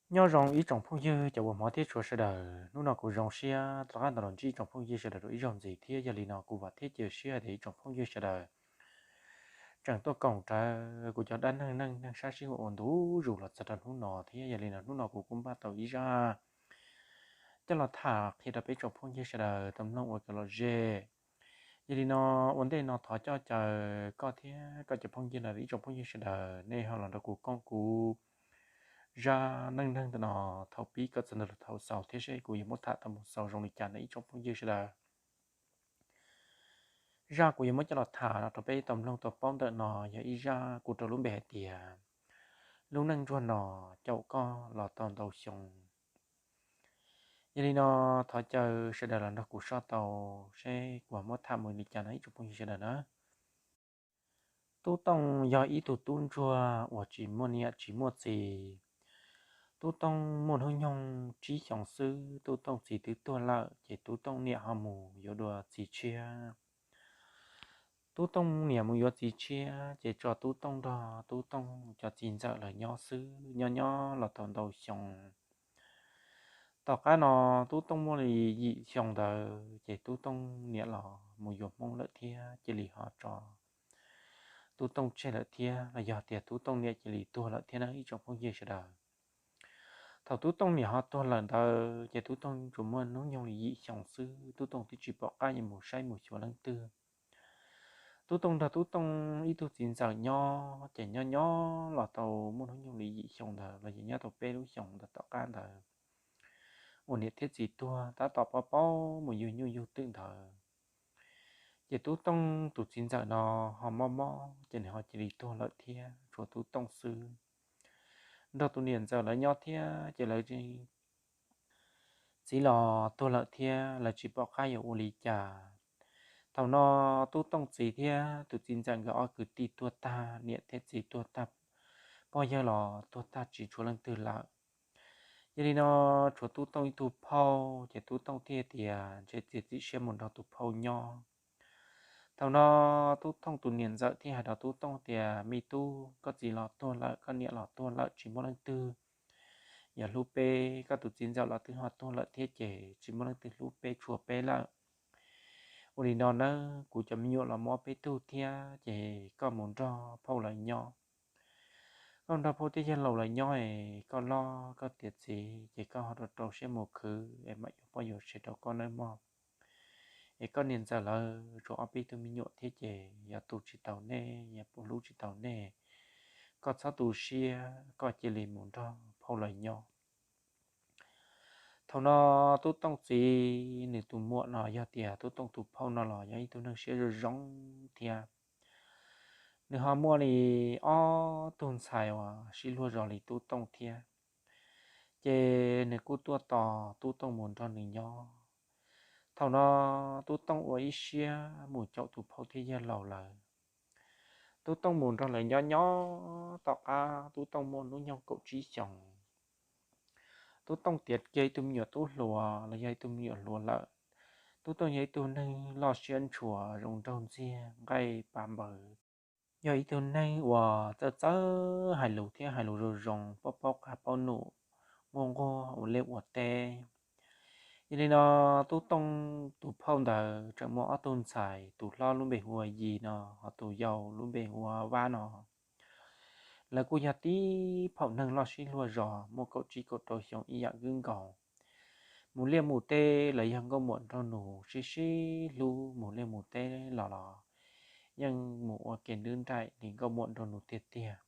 Nyob zoo ib tsoom phooj ywg cov uas hmov thiab tshua sawv daws, hnub no kuv zoo siab rov qab ntawm los ntsib ib tsoom phooj ywg sawv daws rau ib zaug ntxiv thiab. Yog li no kuv vam thiab cia siab hais tias ib tsoom phooj ywg sawv daws tseem tuaj koom raws kuv cov dab neeg neej neeg sab sib ua ntu zus los txog rau hnub no thiab. Yog li no hnub no kuv kuj npaj tau ib zaj coj los tham qhia rau peb tsoom phooj ywg sawv daws tau mloog ua kev lom zem. Yog li no ua ntej no thov coj caw koj thiab koj cov phooj ywg los ib tsoom phooj ywg sawv daws nej ho los nrog kuv koom kuv zaj neej neeg ntawm no thaum pib kom txog ntawm thaum xaus thiab seb kuv yuav muab tham tau mus xaus zoo li cas na ib tsoom phooj ywg sawv daws. Zaj kuv yuav muab coj los tham no rau peb tau mloog tau paub ntawm no yog ib zaj kuj rau lub npe hais tias lub neej ntsuag no caum koj los tau ntau xyoo. Yog li no thov caw sawv daws los nrog kuv soj tau seb kuv muab tham mus li cas no ib tsoom phooj ywg sawv daws na. Tub Tooj yog ib tug tub ntsuag uas tsis muaj niam tsis muaj txiv. Tub Tooj muaj hnub nyoog tsib xyoos xwb Tub Tooj txiv twb tuag lawm ces Tub Tooj niam ho mus yuav dua txiv tshiab. Tub Tooj niam mus yuav txiv tshiab ces tso Tub Tooj nrog Tub Tooj cov txiv ntxawm lawv nyob xwb, nyob nyob los tau ntau xyoo. Tom qab no Tub Tooj muaj li yim xyoo ntawd ces Tub Tooj niam los mus yuav Hmoob lawm thiab cia li ho tso Tub Tooj tseg lawm thiab los yog tias Tub Tooj niam cia li tuag lawm thiab na ib tsoom phooj ywg sawv daws. Thaum Tub Tooj niam ho tuag lawm ntawd ces Tub Tooj tsuas muaj hnub nyoog li yim xyoos xwb, Tub Tooj twb tsis pom qab yuav mus saib mus xyuas leej twg. Tub Tooj nrog Tub Tooj ib tug txiv ntxawm nyob ces nyob nyob los tau muaj hnub nyoog li yim xyoo ntawd los yog nyob tau peb lub xyoos ntawd tom qab ntawd uas niam thiab txiv tuag tab tom paub paub mus yug nyuj yug twm ntawd. Ces Tub Tooj tus txiv ntxawm no ho mob mob ces nws ho cia li tuag lawm thiab tshuav Tub Tooj xwb nrog tus niam ntxawm lawv nyob thiab ces lawv txiv los tuag lawm thiab lawv tsis pom qab yuav ua li cas. Thaum no Tub Tooj txiv thiab tus txiv ntxawm nkawd ob kwv tij tuag tag, niam thiab txiv tuag tag, pog yawg los tuag tag tsis tshuav leej twg lawm. Yog li no tshuav Tub Tooj ib tug phauj ces Tub Tooj thiaj tias ntshe txiav txim siab mus nrog tus phauj nyob. Thaum no Tub Tooj tus niam ntxawm thiaj hais rau Tub Tooj tias, me tub, koj txiv los tuag lawm, koj niam los tuag lawm, tsis muaj leej twg yuav hlub peb, koj tus txiv ntxawm los twb ho tuag lawm thiab ces tsis muaj leej twg hlub peb tshuav peb lawm. Ua li no nawb, kuv cov me nyuam los muaj peb tug thiab ces koj mus nrog phauj lawv nyob. Koj nrog phauj thiab yawg laus lawv nyob es koj loj koj tiav txiv ces koj ho rau rau siab mus khwv es mam yuav poj yuav sev rau koj nawb mog. Es koj niam ntxawm lawv tsuas ob peb tug me nyuam thiab ces yog tu tsis tau nej, yog hlub tsis tau nej, koj txhob tu siab, koj cia li mus nrog phauj lawv nyob. Thaum no Tub Tooj txiv nws tus muam no yog tias Tub Tooj tus phauj no los yog ib tug neeg siab zoo zoo thiab. Nws ho muaj li ob tug ntxhais uas sib luag zos li Tub Tooj thiab, ces nws kuj tuaj tos Tub Tooj mus nrog nws nyob. Thaum no Tub Tooj ua ib siab mus caum tus phauj thiab yawg laus lawv. Tub Tooj mus nrog lawv nyob nyob tom qab Tub Tooj muaj hnub nyoog kaum tsib xyoos. Tub Tooj tiav kiag ib tug me nyuam tub hluas los yog ib tug me nyuam hluas lawm. Tub Tooj yog ib tug neeg loj siab ntshua, zoo nraug ntxiag, nqaij pa npaws, yog ib tug neeg uas txawj txawj hais lus thiab hais lus zoo zoo, paub paub qab paub num, muaj nquag ua liaj ua teb. Yog li no Tub Tooj tus phauj ntawd tseem muaj ob tug ntxhais, tus hlob lub npe hu ua Yis no, ho tus yau lub npe hu ua Vab no. Lawv kuj yog tib phaum neeg loj sib luag zos, muaj kaum tsib kaum rau xyoo ib yam kwb nkaus. Mus liaj mus teb lawv yog nkauj muam nraug nus sib sib hlub, mus liaj mus teb los los yeej mus ua ke nrwb nraim li nkauj muam nraug nus tiag tiag.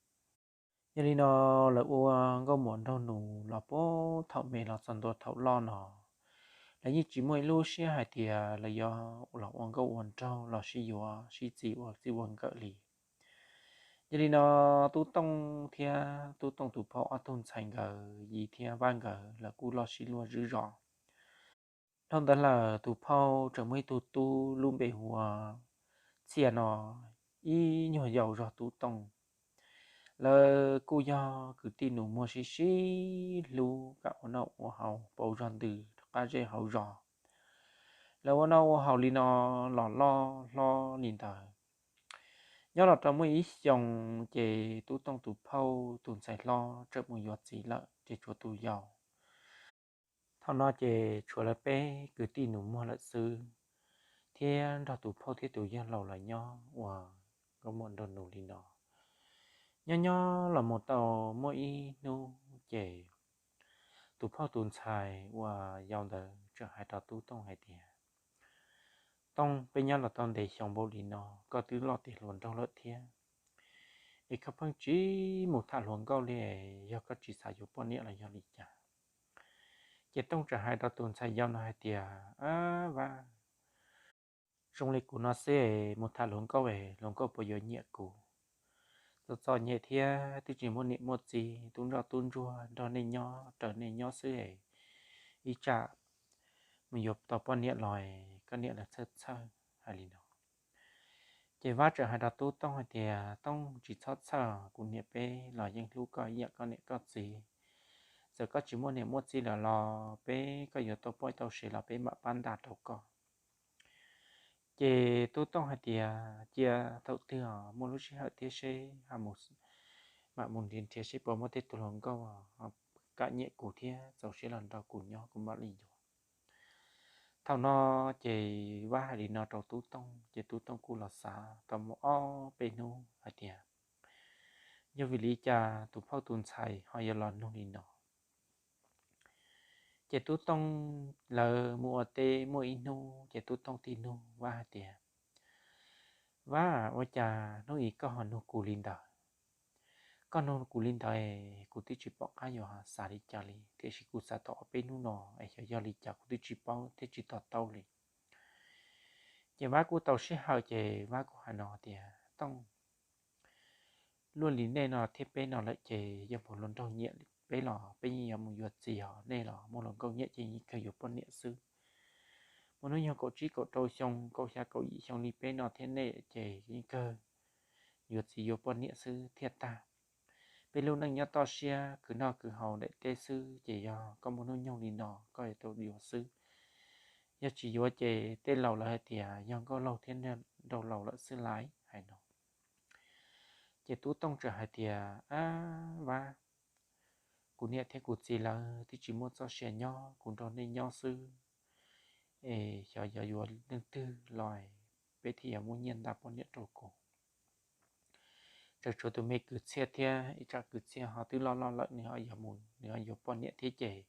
Yog li no lawv ua nkauj muam nraug nus los puag thaum me los txog ntua thaum loj no, lawv yeej tsis muaj ib lub siab hais tias lawv yuav los ua nkauj ua nraug los sib yuav sib txis ua txij ua nkawm li. Yog li no Tub Tooj thiab Tub Tooj tus phauj ob tug ntxhais nkawd, Yis thiab Vab nkawd, lawv kuj loj sib luag zwb zos. Dhau ntawd lawm tus phauj tseem muaj ib tug tub lub npe hu ua Txhiaj no, ib nyuag yau zog Tub Tooj. Lawv kuj yog kwv tij nus muag sib sib hlub, kam ua noj ua haus pauv zog ntws qab zej hauv zos. Lawv ua noj ua haus li no los loj hlob li ntawd. Nyob los rau muaj ib xyoos ces Tub Tooj tus phauj tus ntxhais hlob tseem mus yuav txiv lawm. ces tshuav tus yau. Thaum no ces tshuav lawv peb kwv tij nus muag lawm xwb, thiab nrog tus phauj thiab tus yawg laus los nyob ua nkauj muam nraug nus li no. Nyob nyob los mus tau muaj ib hnub ces tus phauj tus ntxhais uas yau ntawd txawm hais rau Tub Tooj hais tias, Tooj, peb nyob los tau ntev xyoo npaum li no, koj twb loj tiav hluas nraug lawm thiab, es koj pheej tsis mus tham hluas nkauj li, yog koj tsis xav yuav poj niam los yog li cas? Ces Tooj txawm hais rau tus ntxhais yau no hais tias, Ab Vab, zoo li kuv no xwb es mus tham hluas nkauj es hluas nkauj puas yuav nyiam kuv? Txom txom nyem thiab twb tsis muaj niam muaj txiv, tub ntsoj tub ntsuag nrog nej nyob raws nej nyob xwb es ib tsam mus yuav tau poj niam los koj niam lawv txhawj txhawj. Hais li no ces Vab txawm hais rau Tub Tooj hais tias, Tooj, tsis txhob txhawj, kuv niam peb los yeej hlub koj ib yam koj niam koj txiv. Txawm koj tsis muaj niam muaj txiv lawm los peb, koj yuav tau poj tau sev los peb mam pab ntaj rau koj. Ces Tub Tooj hais tias, Cia thaum twg os muaj lub sij hawm thiab seb, mam mus nrhiav nrhiav seb puas muaj tej tug hluas nkauj kam nyiam kuv thiab txaus siab los nrog kuv nyob kuv mam li yuav. Thaum no ces Vab hais li no rau Tub Tooj ces Tub Tooj kuj los xav tau mus ob peb hnub hais tias, Yog vim li cas tus phauj tus ntxhais ho yuav los nug li no? Ces Tub Tooj lawv mus ua teb muaj ib hnub ces Tub Tooj thiaj nug Vab hais tias, Vab, ua cas hnub ib koj ho nug kuv li ntawd? Koj nug kuv li ntawd es kuv twb tsis pom qab yuav xav li cas li, tiam sis kuv xav tau ob peb hnub no es xyov yog li cas kuv twb tsis paub thiab tsis to taub li. Ces Vab kuj tau sij hawm ces Vab kuj hais no tias, Tooj, luaj li nej no thiab peb no lawm ces yog puas hluas nraug nyiam peb los peb yeej yuav mus yuav txiv os, nej los muaj hluas nkauj nyiam ces yeej kawg yuav poj niam xwb. Muaj hnub nyoog kaum tsib kaum rau xyoo, kaum xya kaum yim xyoo li peb no thiab nej ces yeej kawg yuav txiv yuav poj niam xwb thiaj tag. Peb lub neej nyob toj siab kwv noj kwv haus daim teb xwb ces yog koj muaj hnub nyoog li no koj yuav tau yuav xwb. Yog tsis yuav ces tej laus lawv hais tias yog nkauj laug thiab nraug laus lawm xwb lauj. Hais no ces Tub Tooj txawm hais tias, Ab Vab, kuv niam thiab kuv txiv lawv twb tsis muaj txoj sia nyob, kuv nrog nej nyob xwb, es xyov yuav yuav leej twg los peb thiaj yuav muaj nyiaj ntaj poj niam rau kuv. Tseem tshuav tus me kwv Txhiaj thiab, ib tsam kwv Txhiaj ho twb loj loj lawm nws ho yuav mus nws ho yuav poj niam thiab ces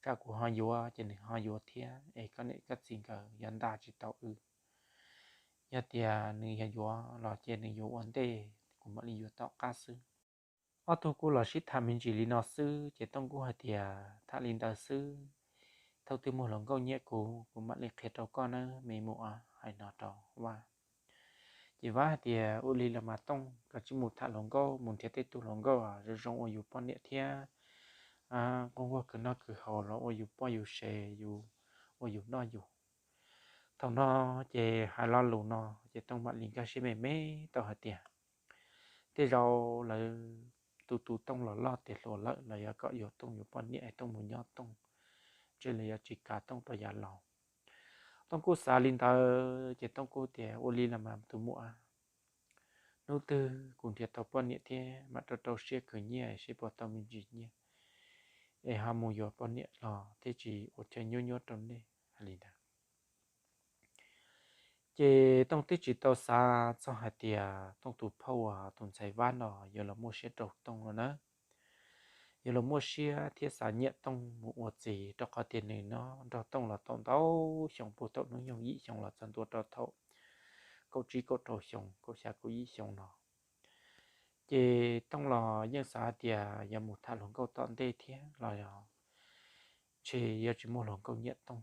tsam kuv ho yuav ces nws ho yuav thiab es koj niam koj txiv nkawd yuav ntaj tsis tau wb. Yog tias nws yog yuav los ces nws yuav ua ntej, kuv mam li yuav tom qab xwb. Ob tug kuj los sib tham me ntsis li no xwb ces Tooj kuj hais tias, Tham li ntawd xwb, thaum twg muaj hluas nkauj nyiam kuv, kuv mam li qhia rau koj nawb me muam. Hais no rau Vab. Ces Vab hais tias, Ua li los mas Tooj, koj cia li mus tham hluas nkauj, mus nrhiav tej tug hluas nkauj zoo zoo ua yus poj niam thiab quaj quaj kwv noj kwv haus los ua yus poj yus sev, yus ua yus noj yus. Thaum no ces hais lo lus no ces Tooj mam li nkag siab me me tau hais tias, Tej zaum lawv tus tus Tooj los loj tiav hluas lawm, lawv yuav kom yuav Tooj yuav poj niam es Tooj mus nyob Tooj, ntshe lawv yuav tsis kav Tooj rau yav laus. Tooj kuj xav li ntawd ces Tooj kuj tias, Ua li los mas tus muam, hnub twg kuv nrhiav tau poj niam thiab mam rau rau siab khwv nyiaj seb puas tau me ntsis nyiaj es ho mus yuav poj niam los thiaj tsis ua chaw nyuab nyuab rau nej. Hais li ntawd ces Tooj twb tsis tau xav txog hais tias Tooj tus phauj uas tus ntxhais Vab no yuav los muaj siab rau Tooj no na. Yuav los muaj siab thiab xav nyiam Tooj mus ua txiv rau qhov tias nws nyob nrog Tooj los tau ntau xyoo, puag thaum hnub nyoog yim xyoo los txog ntua rau thaum kaum tsib kaum rau xyoo, kaum xya kaum yim xyoo no. Ces Tooj los yeej xav hais tias yog mus tham hluas nkauj tom ntej thiab los yog ntshe yuav tsis muaj hluas nkauj nyiam Tooj.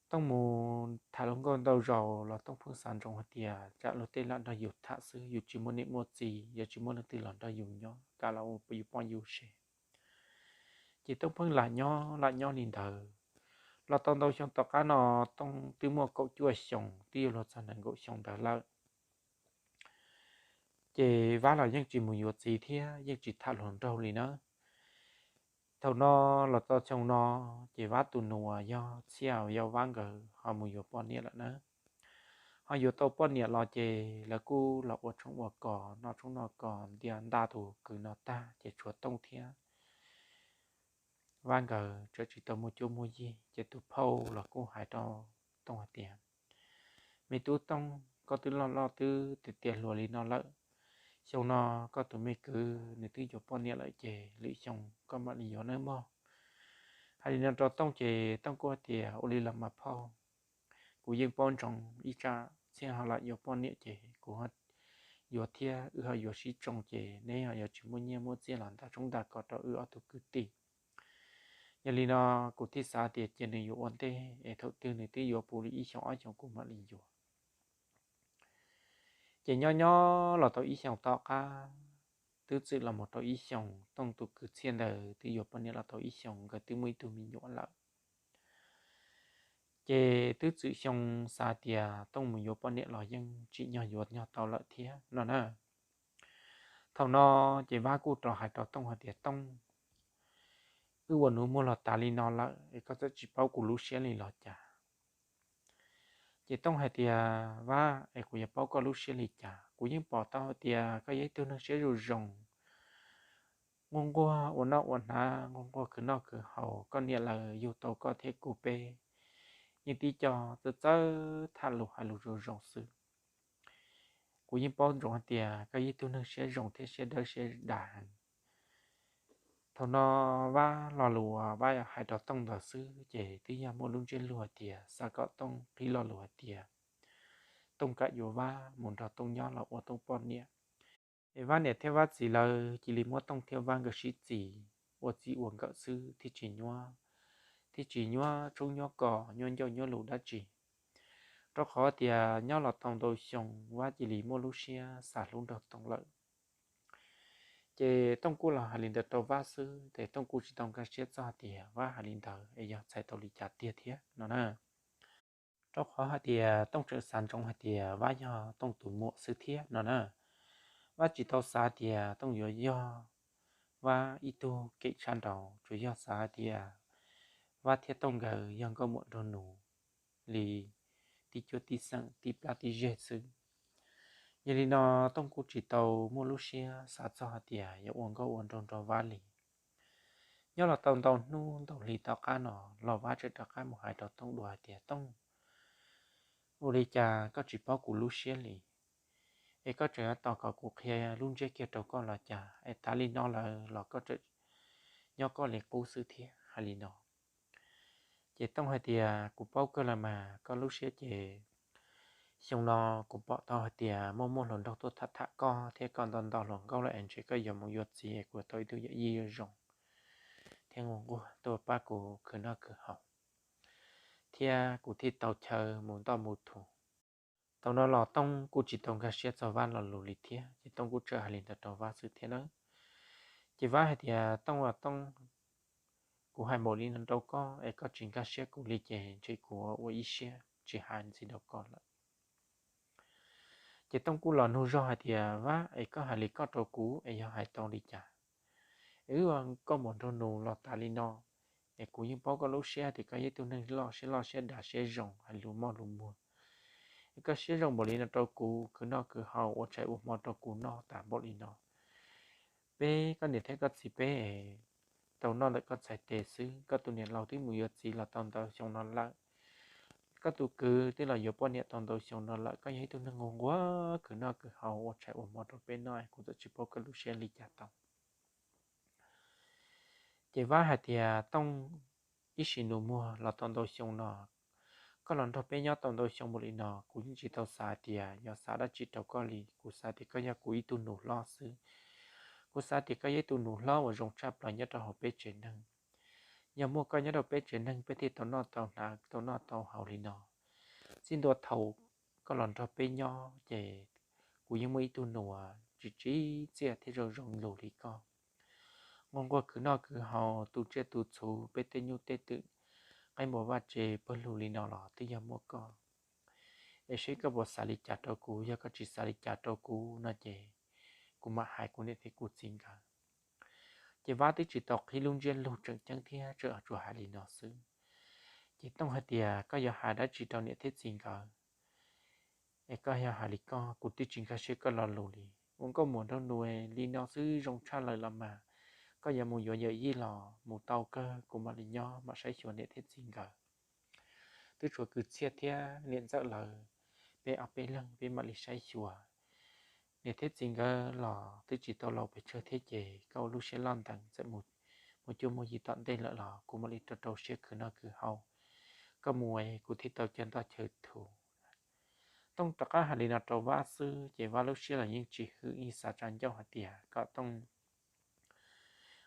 Tooj mus tham hluas nkauj ntau zaus los Tooj pheej xav ntsoov hais tias tsam luag tej lam nrog yus tham xwb, yus tsis muaj niam muaj txiv, yuav tsis muaj leej twg los nrog yus nyob, kam los ua yus poj yus sev. Ces Tooj pheej lam nyob lam nyob li ntawd. Los tau ntau xyoo tom qab no Tooj twb muaj kaum cuaj xyoo, twb yuav luag txog nees nkaum xyoo ntawd lawm. Ces Vab los yeej tsis mus yuav txiv thiab yeej tsis tham hluas nraug li na. Thaum no los txog xyoo no ces Vab tus nus uas yog Txhiaj yau Vab nkawd ho mus yuav poj niam lawm na. Ho yuav tau poj niam los ces lawv kuj los ua tshoob ua kos, noj tshoob noj kos, ntiaj ntaj tus kwv no tag ces tshuav Tooj thiab Vab nkawd txawm tsis tau muaj cuab muaj yig, ces tus phauj los kuj hais rau Tooj hais tias, Me tub Tooj, koj twb loj loj twb tiav tiav hluas li no lawm, xyoo no koj tus me kwv nws twb yuav poj niam lawm ces lwm xyoo koj mam li yuav nawb mog. Hais li no rau Tooj ces Tooj kuj hais tias, Ua li los mas phauj, kuv yeej paub ntsoov ib tsam Txhiaj ho lam yuav poj niam ces kuv yuav thiab wb ho yuav sib tsoo ces neb ho yuav tsis muaj nyiaj muaj txiaj los nta tshoob nta kos rau wb ob tug kwv tij. Yog li no kuv thiaj xav tias cia nws yuav ua ntej es thaum twg nws twb yuav puv li ib xyoos ob xyoos kuv mam li yuav. Ces nyob nyob los tau ib xyoos tom qab, twb txwm los mus rau ib xyoos, Tooj tus kwv Txhiaj ntawd twb yuav poj niam los tau ib xyoos, nkawd twb muaj ib tug me nyuam lawm. Ces twb txwm xyoo xav tias Tooj mus yuav poj niam los yeej tsim nyog yuav nyog tau lawm thiab no na. Thaum no ces Vab kuj rov hais rau Tooj hais tias, Tooj, wb ua nus muag los tas li no lawm es koj txawm tsis paub kuv lub siab li los cas? Ces Tooj hais tias, Vab, es kuv yuav paub koj lub siab li cas? Kuv yeej pom tau hais tias koj yog ib tug neeg siab zoo zoo, nquag nquag ua noj ua hnav, nquag nquag khwv noj khwv haus, koj niam lawv yug tau koj thiab kuv peb yeej tib co txawj txawj tham lus hais lus zoo zoo xwb. Kuv yeej paub ntsoov hais tias koj yog ib tug neeg siab zoo thiab siab dawb siab dav heev. Thaum no Vab lo lus uas Vab hais rau Tooj ntawd xwb ces twb yog muaj lub ntsiab lus hais tias xav kom Tooj qhib lo lus hais tias Tooj kam yuav Vab mus nrog Tooj nyob los ua Tooj poj niam. Es Vab niam thiab Vab txiv lawv cia li muab Tooj thiab Vab nkawd sib txis ua txij ua nkawm xwb thiaj tsis nyuab, thiaj tsis nyuab tshoob nyuab kos nyuab ncauj nyuab lus dab tsi. Rau qhov tias nyob los tau ntau xyoo Vab cia li muaj lub siab xav hlub nrog Tooj lawm. Ces Tooj kuj los hais li ntawd rau Vab xwb ces Tooj kuj tsis tau nkag siab txog hais tias Vab hais li ntawd es yog txhais tau li cas tiag thiab no na. Rau qhov hais tias Tooj tseem xav ntsoov hais tias Vab yog Tooj tus muam xwb thiab no na. Vab tsis tau xav tias Tooj yuav yog Vab ib tug kev tshaj nraud, tsuas yog xav hais tias Vab thiab Tooj nkawd yog nkauj muam nraug nus li tib cuab tib xeem tib plab tib zeb xwb. Yog li no Tooj kuj tsis tau muaj lub siab xav txog hais tias yuav ua nkauj ua nraug nrog Vab li. Nyob los tau ntau hnub ntau hli tom qab no los Vab tseem rov qab mus hais rau Tooj dua hais tias, Tooj, ua li cas koj tsis paub kuv lub siab li? Es koj tseem tos kom kuv qhia lub ntsiab kiag rau koj los cas es tas li no lawm los koj tseem nyob koj li qub xwb thiab? Hais li no. Ces Tooj hais tias, Kuv paub kawg los mas, koj lub siab ces xyoo no kuv pom tau hais tias muaj muaj hluas nraug tuaj tham tham koj thiab koj nto nto hluas nkauj lawm es ntshe koj yuav mus yuav txiv es kuv tau ib tug yawm yij zoo thiab nquag nquag tuaj pab kuv khwv noj khwv haus thiab kuv thiaj tau chaw mus ntoj mus thuv. Thaum no los Tooj kuj tsis tau nkag siab txog Vab lo lus li thiab ces Tooj kuj txawm hais li ntawd rau Vab xwb thiab nawb. Ces Vab hais tias, Tooj aw Tooj, kuv hais npaum li no rau koj es koj tsis nkag siab kuv li ces ntshe kuv ua ib siab tsis hais ntxiv rau koj lawm. Ces Tooj kuj los nug zog hais tias, Vab, es koj hais li koj rau kuv es yog hais tau li cas? Es wb ua nkauj muam nraug nus los tas li no, es kuv yeej paub koj lub siab tias koj yog ib tug neeg loj siab loj siab dav siab zoo hais lus moj lus muag. Es koj siab zoo npaum li no rau kuv, khwv noj khwv haus ua tshais ua hmo rau kuv noj tas npaum li no. Peb koj niam thiab koj txiv peb tau noj ntawm koj txhais tes xwb, koj tus niam laus twb mus yuav txiv los tau ntau xyoo no lawm. Koj tus kwv twb los yuav poj niam tau ntau xyoo no lawm, koj yog ib tug neeg nquag nquag khwv noj khwv haus ua tshais ua hmo rau peb noj, kuv txawm tsis paub koj lub siab li cas tau. Ces Vab hais tias, Tooj, ib sim nus muag los tau ntau xyoo no, koj los nrog peb nyob tau ntau xyoo npaum li no, kuv yeej tsis tau xav tias yuav xav dab tsi rau koj li. Kuv xav tias koj yog kuv ib tug nus hlob xwb. Kuv xav tias koj yog ib tug nus hlob uas zoo tshaj plaws nyob rau hauv peb tsev neeg. Yog muaj koj nyob rau peb tsev neeg, peb thiaj tau noj tau hnav tau noj tau haus li no. Txij ntua thaum koj los nrog peb nyob ces kuv yeej muaj ib tug nus uas tsis tsim txiaj thiab zoo zoo lus li koj. Nquag nquag khwv noj khwv haus, tu tsiaj tu txhuv, peb tej nyuj tej twm, qaib npua vaj tse pawg lug li no los twb yog muaj koj. Es seb koj puas xav li cas rau kuv, yog koj tsis xav li cas rau kuv no ces kuv mam hais kuv niam thiab kuv txiv nkawd. Ces Vab twb tsis tau qhib lub ntsiab lus tseem ceeb thiab tseem tsuas hais li no xwb. Ces Tooj hais tias, Koj yuav hais dab tsi rau niam thiab txiv nkawd? Es koj yog hais li koj, kuv twb tsis nkag siab koj lo lus li. Ua nkauj muam nraug nus li no xwb zoo tshaj lawm los mas, koj yuav mus yuav yawm yij los mus tau kawg, kuv mam li nyob mam saib xyuas niam thiab txiv nkawd. Twb tshuav kwv txhiaj thiab niam ntxawm lawv, peb ob peb leeg peb mam li saib xyuas. Niam thiab txiv nkawd los twb tsis tau laus pes tsawg thiab ces koj ua lub siab loj ntees txawm mus cuab mus yig tom ntej lawm los kuv mam li rau rau siab khwv noj khwv haus, koj mus kuv thiaj tau caw ntoj chaw thuv. Tooj rov qab hais li no rau Vab xwb ces Vab lub siab los yeej tsis hwm, yeej xav tsa ncauj hais tias kom Tooj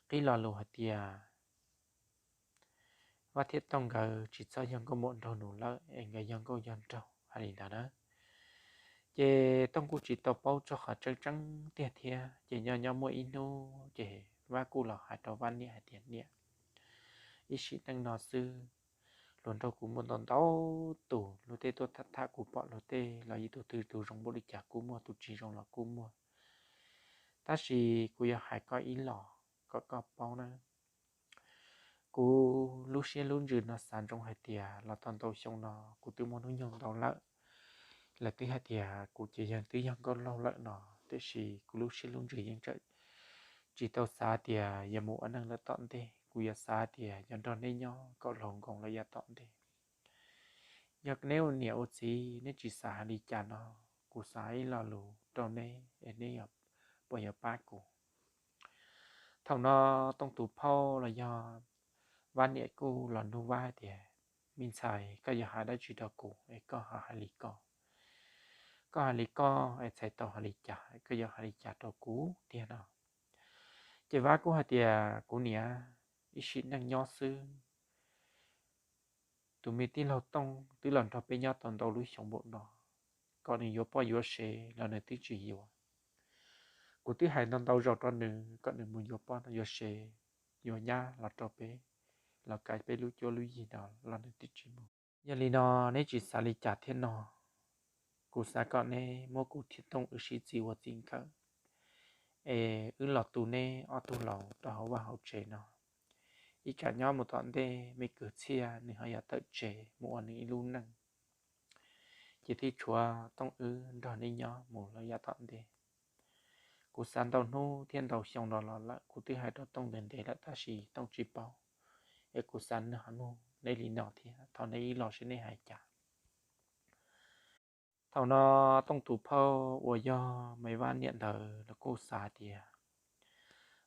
qhib lo lus hais tias Vab thiab Tooj nkawd tsis txhob yog nkauj muam nraug nus lawm es nkawd yog nkauj yog nraug hais li ntawd na. Ces Tooj kuj tsis tau paub txog qhov tseeb tseeb tiag thiab ces nyob nyob muaj ib hnub ces Vab kuj los hais rau Vab niam hais tias niam, ib sim neej no xwb luag nraug kuv muaj ntau ntau tus, luag tej tuaj tham tham kuv pom luag tej los yog tus twg tus zoo npaum li cas kuj muaj, tus tsis zoo los kuj muaj. Tab sis kuv yuav hais koj ib los kom koj paub na. Kuv lub siab lub ntsws no xav ntsoov hais tias los tau ntau xyoo no kuv twb muaj hnub nyoog ntau lawm. Lawv twb hais tias kuv ces yog twb yog nkauj laug lawm no, tiam sis kuv lub siab lub ntsws yeej tseem tsis tau xav tias yuav mus ua neej lawm tom ntej. Kuv yuav xav tias yuav nrog neb nyob kom laus nkoos lawm yav tom ntej. Yog neb ua niam ua txiv neb tsis xav hais li cas no, kuv xav ib lo lus rau neb es neb puas yuav pab kuv? Thaum no Tooj tus phauj los yog Vab niam kuj los nug Vab hais tias, me ntxhais, koj yuav hais dab tsi rau kuv es koj ho hais li ko? Koj hais li ko es txhais tau hais li cas? Koj yuav hais li cas rau kuv tiag no? Ces Vab kuj hais tias, kuv niam, ib sim neej nyob xwb, tus me tij laug Tooj twb los nrog peb nyob tau ntau lub xyoo npaum no, kom nws yuav poj yuav sev los nws twb tsis yuav. Kuv twb hais ntau ntau zaus rau nws kom nws mus yuav poj yuav sev, yuav nyab los rau peb, los kav peb lub cuab lub yig no los nws twb tsis mus. Yog li no neb tsis xav li cas thiab no, kuv xav kom neb muab kuv thiab Tooj wb sib txis ua txij nkawm, es wb los tu neb ob tug laus rau hauv vaj hauv tsev no. Ib tsam nyob mus tom ntej me kwv Txhiaj nws ho yuav tawm tsev mus ua nws ib lub neej, ces thiaj tshuav Tooj wb nrog neb nyob mus lawm yav tom ntej. Kuv xav ntau hnub thiab ntau xyoo no los lawm, kuv twb hais rau Tooj ntev ntev lawm tab sis Tooj tsis paub, es kuv xav nug neb li no thiab, thov neb ib los seb neb hais cas. Thaum no Tooj tus phauj uas yog me Vab niam ntawd los kuj xav tias,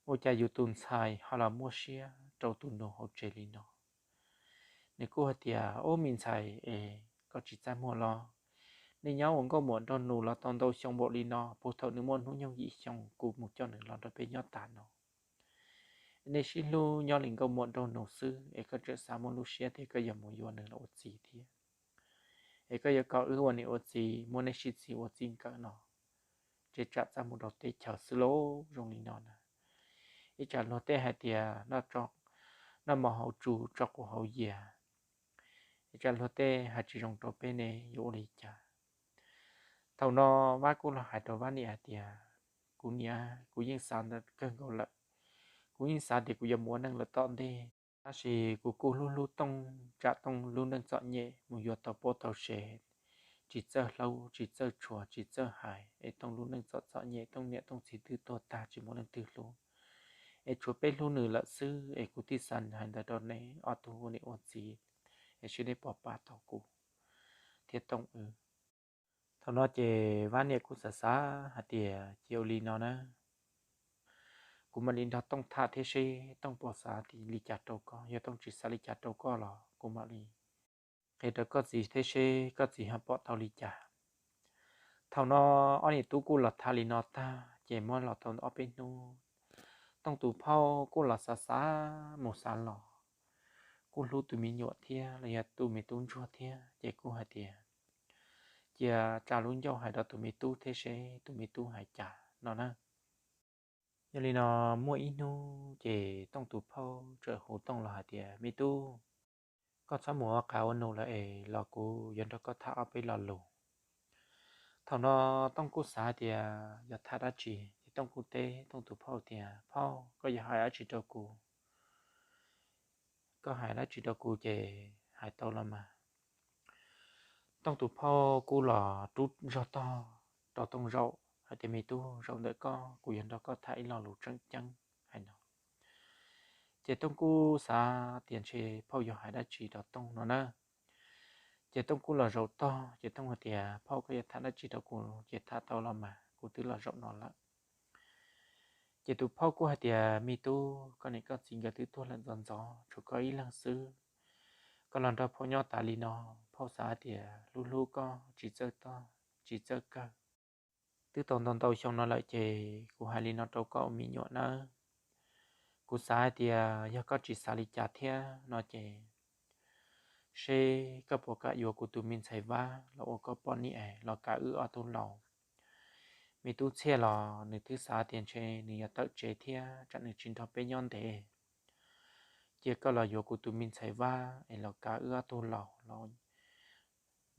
ua cas yus tus ntxhais ho los muaj siab rau tus nus hauv tsev li no? Nws kuj hais tias, ub, me ntxhais es koj tsis txaj muag los? Nej nyob ua nkauj muam nraug nus los tau ntau xyoo npaum li no, puag thaum nws muaj hnub nyoog yim xyoo kuv mus coj nws los nrog peb nyob tas no. Nej sib hlub nyob li nkauj muam nraug nus xwb es koj tseem xav muaj lub siab tias koj yuav mus yuav nws los ua txiv thiab. Es koj yuav kom wb ua niam ua txiv muab neb sib txis ua txij nkawm no, ces tsam txaj muag rau teb chaws xwb lauj. Zoo li no na, ib tsam luag tej hais tias noj mov hauv tsu tso quav hauv yias, ib tsam luag tej hais tsis zoo rau peb ne yuav ua li cas? Thaum no Vab kuj los hais rau Vab niam hais tias, kuv niam, kuv yeej xav ntawd kawg nkaus lawm, kuv yeej xav tias kuv yuav mus ua neej lawm tom ntej, tab sis kuv kuj hlub hlub Tooj, tsam Tooj lub neej txom nyem mus yuav tau poj tau sev, tsis txawj hlub tsis txawj tshua tsis txawj hais, es Tooj lub neej txom txom nyem, Tooj niam Tooj txiv twb tuag tag tsis muaj leej twg hlub, es tshuav peb hlub nws lawm xwb, es kuv thiaj xav hais ntawd rau neb ob tug ua niam ua txiv, es seb neb puas pab tau kuv thiab Tooj wb. Thaum no ces Vab niam kuj xav xav hais tias, cia ua li no na, kuv mam li nrog Tooj tham thiab seb Tooj puas xav li cas rau koj, yog Tooj tsis xav li cas rau koj los kuv mam li qhia rau koj txiv thiab seb koj txiv ho pom tau li cas. Thaum no ob niam tub kuj los tham li no tag ces muab los tau ob peb hnub, Tooj tus phauj kuj los xav xav mus xav los, kuj hlub tus me nyuam thiab los yog tus me tub ntsuag thiab, ces kuj hais tias, cia tsa lub ncauj hais rau tus me tub thiab seb tus me tub hais cas no na. Yog li no muaj ib hnub ces Tooj tus phauj txawm hu Tooj los hais tias, me tub, koj txhob mus ua qav ua nus lawm es los kuv yuav nrog koj tham ob peb lo lus. Thaum no Tooj kuj xav tias yog tham dab tsi, ces Tooj kuj teb Tooj tus phauj tias, phauj, koj yuav hais dab tsi rau kuv? Koj hais dab tsi rau kuv ces hais tau los mas. Tooj tus phauj kuj los rub zog tog rau Tooj zaum hais tias, me tub, zaum ntawm koj kuv yuav nrog koj tham ib lo lus tseem ceeb hais no. Ces Tooj kuj xav tias ntshe phauj yuav hais dab tsi rau Tooj no na. Ces Tooj kuj los zaum tog, ces Tooj hais tias, Phauj, koj yuav tham dab tsi rau kuv ces tham tau los mas, kuv twb los zaum no lawm. Ces tus phauj kuj hais tias, Me tub, koj niam koj txiv nkawd twb tuag lawm ntxov ntxov, tshuav koj ib leeg xwb. Koj los nrog phauj nyob tas li no, phauj xav hais tias hlub hlub koj tsis txawj tog tsis txawj kawg. Twb tau ntau ntau xyoo no lawm ces kuv hais li no rau koj ua me nyuam nawb. Kuv xav hais tias yog koj tsis xav li cas thiab no ces seb koj puas kam yuav kuv tus me ntxhais Vab los ua koj poj niam los kav wb ob tug laus. Me tub Txhiaj los nws twb xav tias ntshe nws yuav tawm tsev thiab tsam nws tsis nrog peb nyob ntev. Cia koj los yuav kuv tus me ntxhais Vab es los kav wb ob tug laus los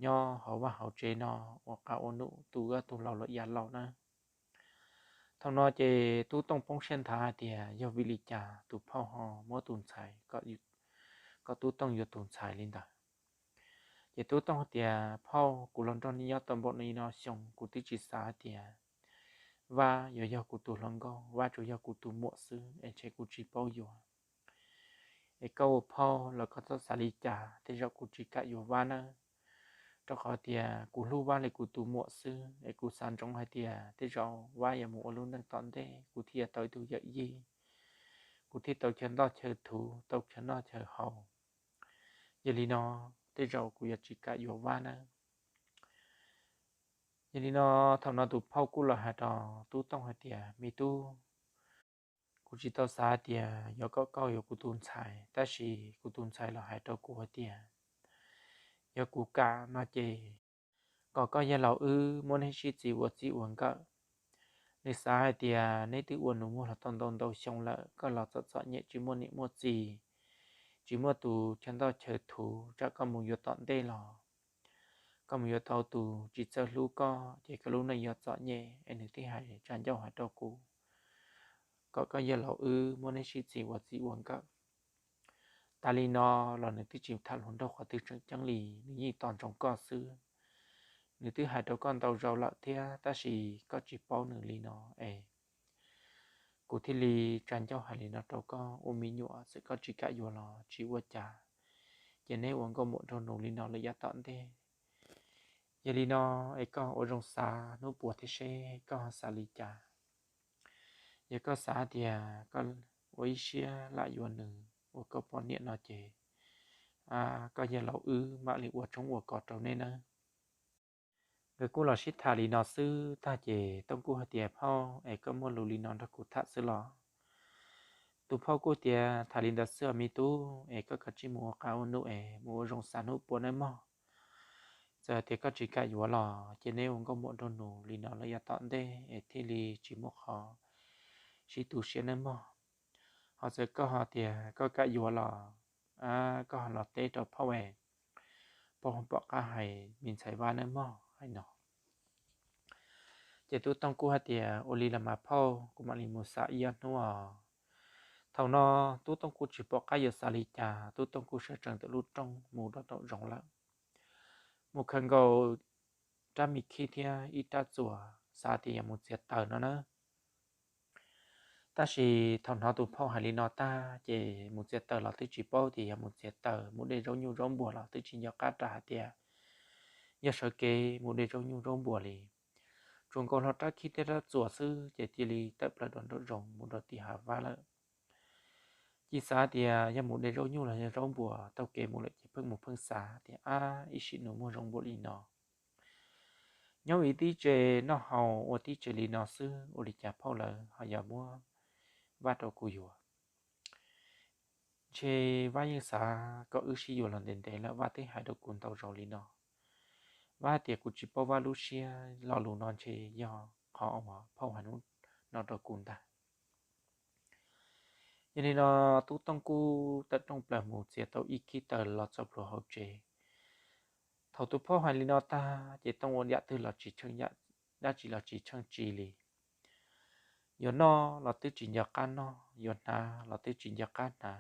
nyob hauv vaj hauv tsev no ua qab ua num tu wb ob tug laus los ya laus na. Thaum no ces Tub Tooj poob siab nthav hais tias yog vim li cas tus phauj ho muab tus ntxhais kom Tub Tooj yuav tus ntxhais li ntawd. Ces Tub Tooj hais tias, Phauj, kuv los nrog nej nyob tau npaum li no xyoo kuv twb tsis xav hais tias Vab yuav yog kuv tus hluas nkauj, Vab tsuas yog kuv tus muam xwb es ntshe kuv tsis paub yuav. Es koj ua phauj los koj txhob xav li cas, tej zaum kuv tsis kam yuav Vab nawb. Rau qhov tias kuv hlub Vab li kuv tus muam xwb es kuv xav ntsoov hais tias tej zaum Vab yuav mus ua lub neej tom ntej kuv thiaj yuav tau ib tug yawm yij, kuv thiaj tau chaw ntoj chaw thuv, tau chaw noj chaw haus. Yog li no tej zaum kuv yuav tsis kam yuav Vab nawb. Yog li no thaum no tus phauj kuj los hais rau Tub Tooj hais tias, Me tub, kuv tsis tau xav hais tias yuav kom koj yuav kuv tus ntxhais, tab sis kuv tus ntxhais los hais rau kuv hais tias yog kuv kam no ces kom koj yawg laus wb muab neb sib txis ua txij ua nkawm. Nws xav hais tias neb twb ua nus muag los tau ntau ntau xyoo lawm, koj los txom txom nyem tsis muaj niam muaj txiv, tsis muaj tus chaw ntoj chaw thuv, tsam koj mus yuav tom ntej los koj mus yuav tau tus tsis txawj hlub koj ces koj lub neej yuav txom nyem. Es nws thiaj hais tsa ncauj hais rau kuv kom koj yawg laus wb muab neb sib txis ua txij ua nkawm. Tas li no los nws twb tsis tham hluas nraug qhov twg tseem ceeb li, nws yeej tos ntsoov koj xwb. Nws twb hais rau koj ntau zaus lawm thiab tab sis koj tsis paub nws li no es kuv thiaj li tsa ncauj hais li no rau koj ua me nyuam, txawm koj tsis kam yuav los tsis ua cas, ces neb ua nkauj muam nraug nus li no lawm yav tom ntej. Yog li no es koj ua zoo xav hnub puas thiab seb koj xav li cas. Yog koj xav tias koj ua ib siab lam yuav nws ua koj poj niam no ces koj yawg laus wb mam li ua tshoob ua kos rau neb nawb. Nkawd kuj los sib tham li no xwb tag ces Tooj kuj hais tias, Phauj, es koj muaj lus li no nrog kuv tham xwb los? Tus phauj kuj tias, Tham li ntawd xwb os me tub, es koj kav tsij mus ua qab ua num es mus ua zoo xav hnub puas nawb mog. Txawm tias koj tsis kam yuav los ces neb ua nkauj muam nraug nus li no lawm yav tom ntej es thiaj li tsis muaj qhov sib tu siab nawb mog. Ho txawm koj ho tias koj kam yuav los koj ho los teb rau phauj es phauj pom qab hais me ntxhais Vab nawb mog, hais no. Ces Tub Tooj kuj hais tias, Ua li los mas phauj, kuv mam li mus xav ib ob hnub os. Thaum no Tub Tooj kuj tsis pom qab yuav xav li cas, Tub Tooj kuj sawv tsees ntawm lub rooj mus rau nraum zoov lawm. Mus khaws nkaus rab me khib thiab ib rab txuas, xav tias yuav mus txiav taws no na. Tab sis thaum hnov tus phauj hais li no tag ces mus txiav taws los twb tsis paub tias yog mus txiav taws, mus de zaub nyuj zaub npuas los twb tsis nco qab ras hais tias yog sawv kev mus de zaub nyuj zaub npuas li. Tsuas nkaus hlo rab khib thiab rab txuas xwb ces cia li tawm plaws rau nraum zoov mus rau tim hav vab lawm. Cia xav tias yog mus de zaub nyuj los yog zaub npuas, taug kev mus lawm ces pheej mus pheej xav tias, Ab, ib sim nus muaj zoo npaum li no, nyob ua tib tse noj haus ua tib tse li no xwb, ua li cas phauj lawv ho yog muab Vab rau kuv yuav? Ntshe Vab yeej xav kom wb sib yuav los ntev ntev lawm, Vab twb hais rau kuv ntau zaus li no. Vab hais tias kuv tsis paub Vab lub siab, lo lus no ntshe yog qhov uas phauj hais hnub no rau kuv ntag. Yog li no Tub Tooj kuj tawm rooj plaws mus txiav tau ib khib taws los txog plhuav hauv tsev. Thaum tus phauj hais li no tag ces Tooj ua yam twg los tsis tsheej, dab tsi los tsis tsheej tsi li. Yuav noj los twb tsis nco qab noj, yuav hnav los twb tsis nco qab hnav.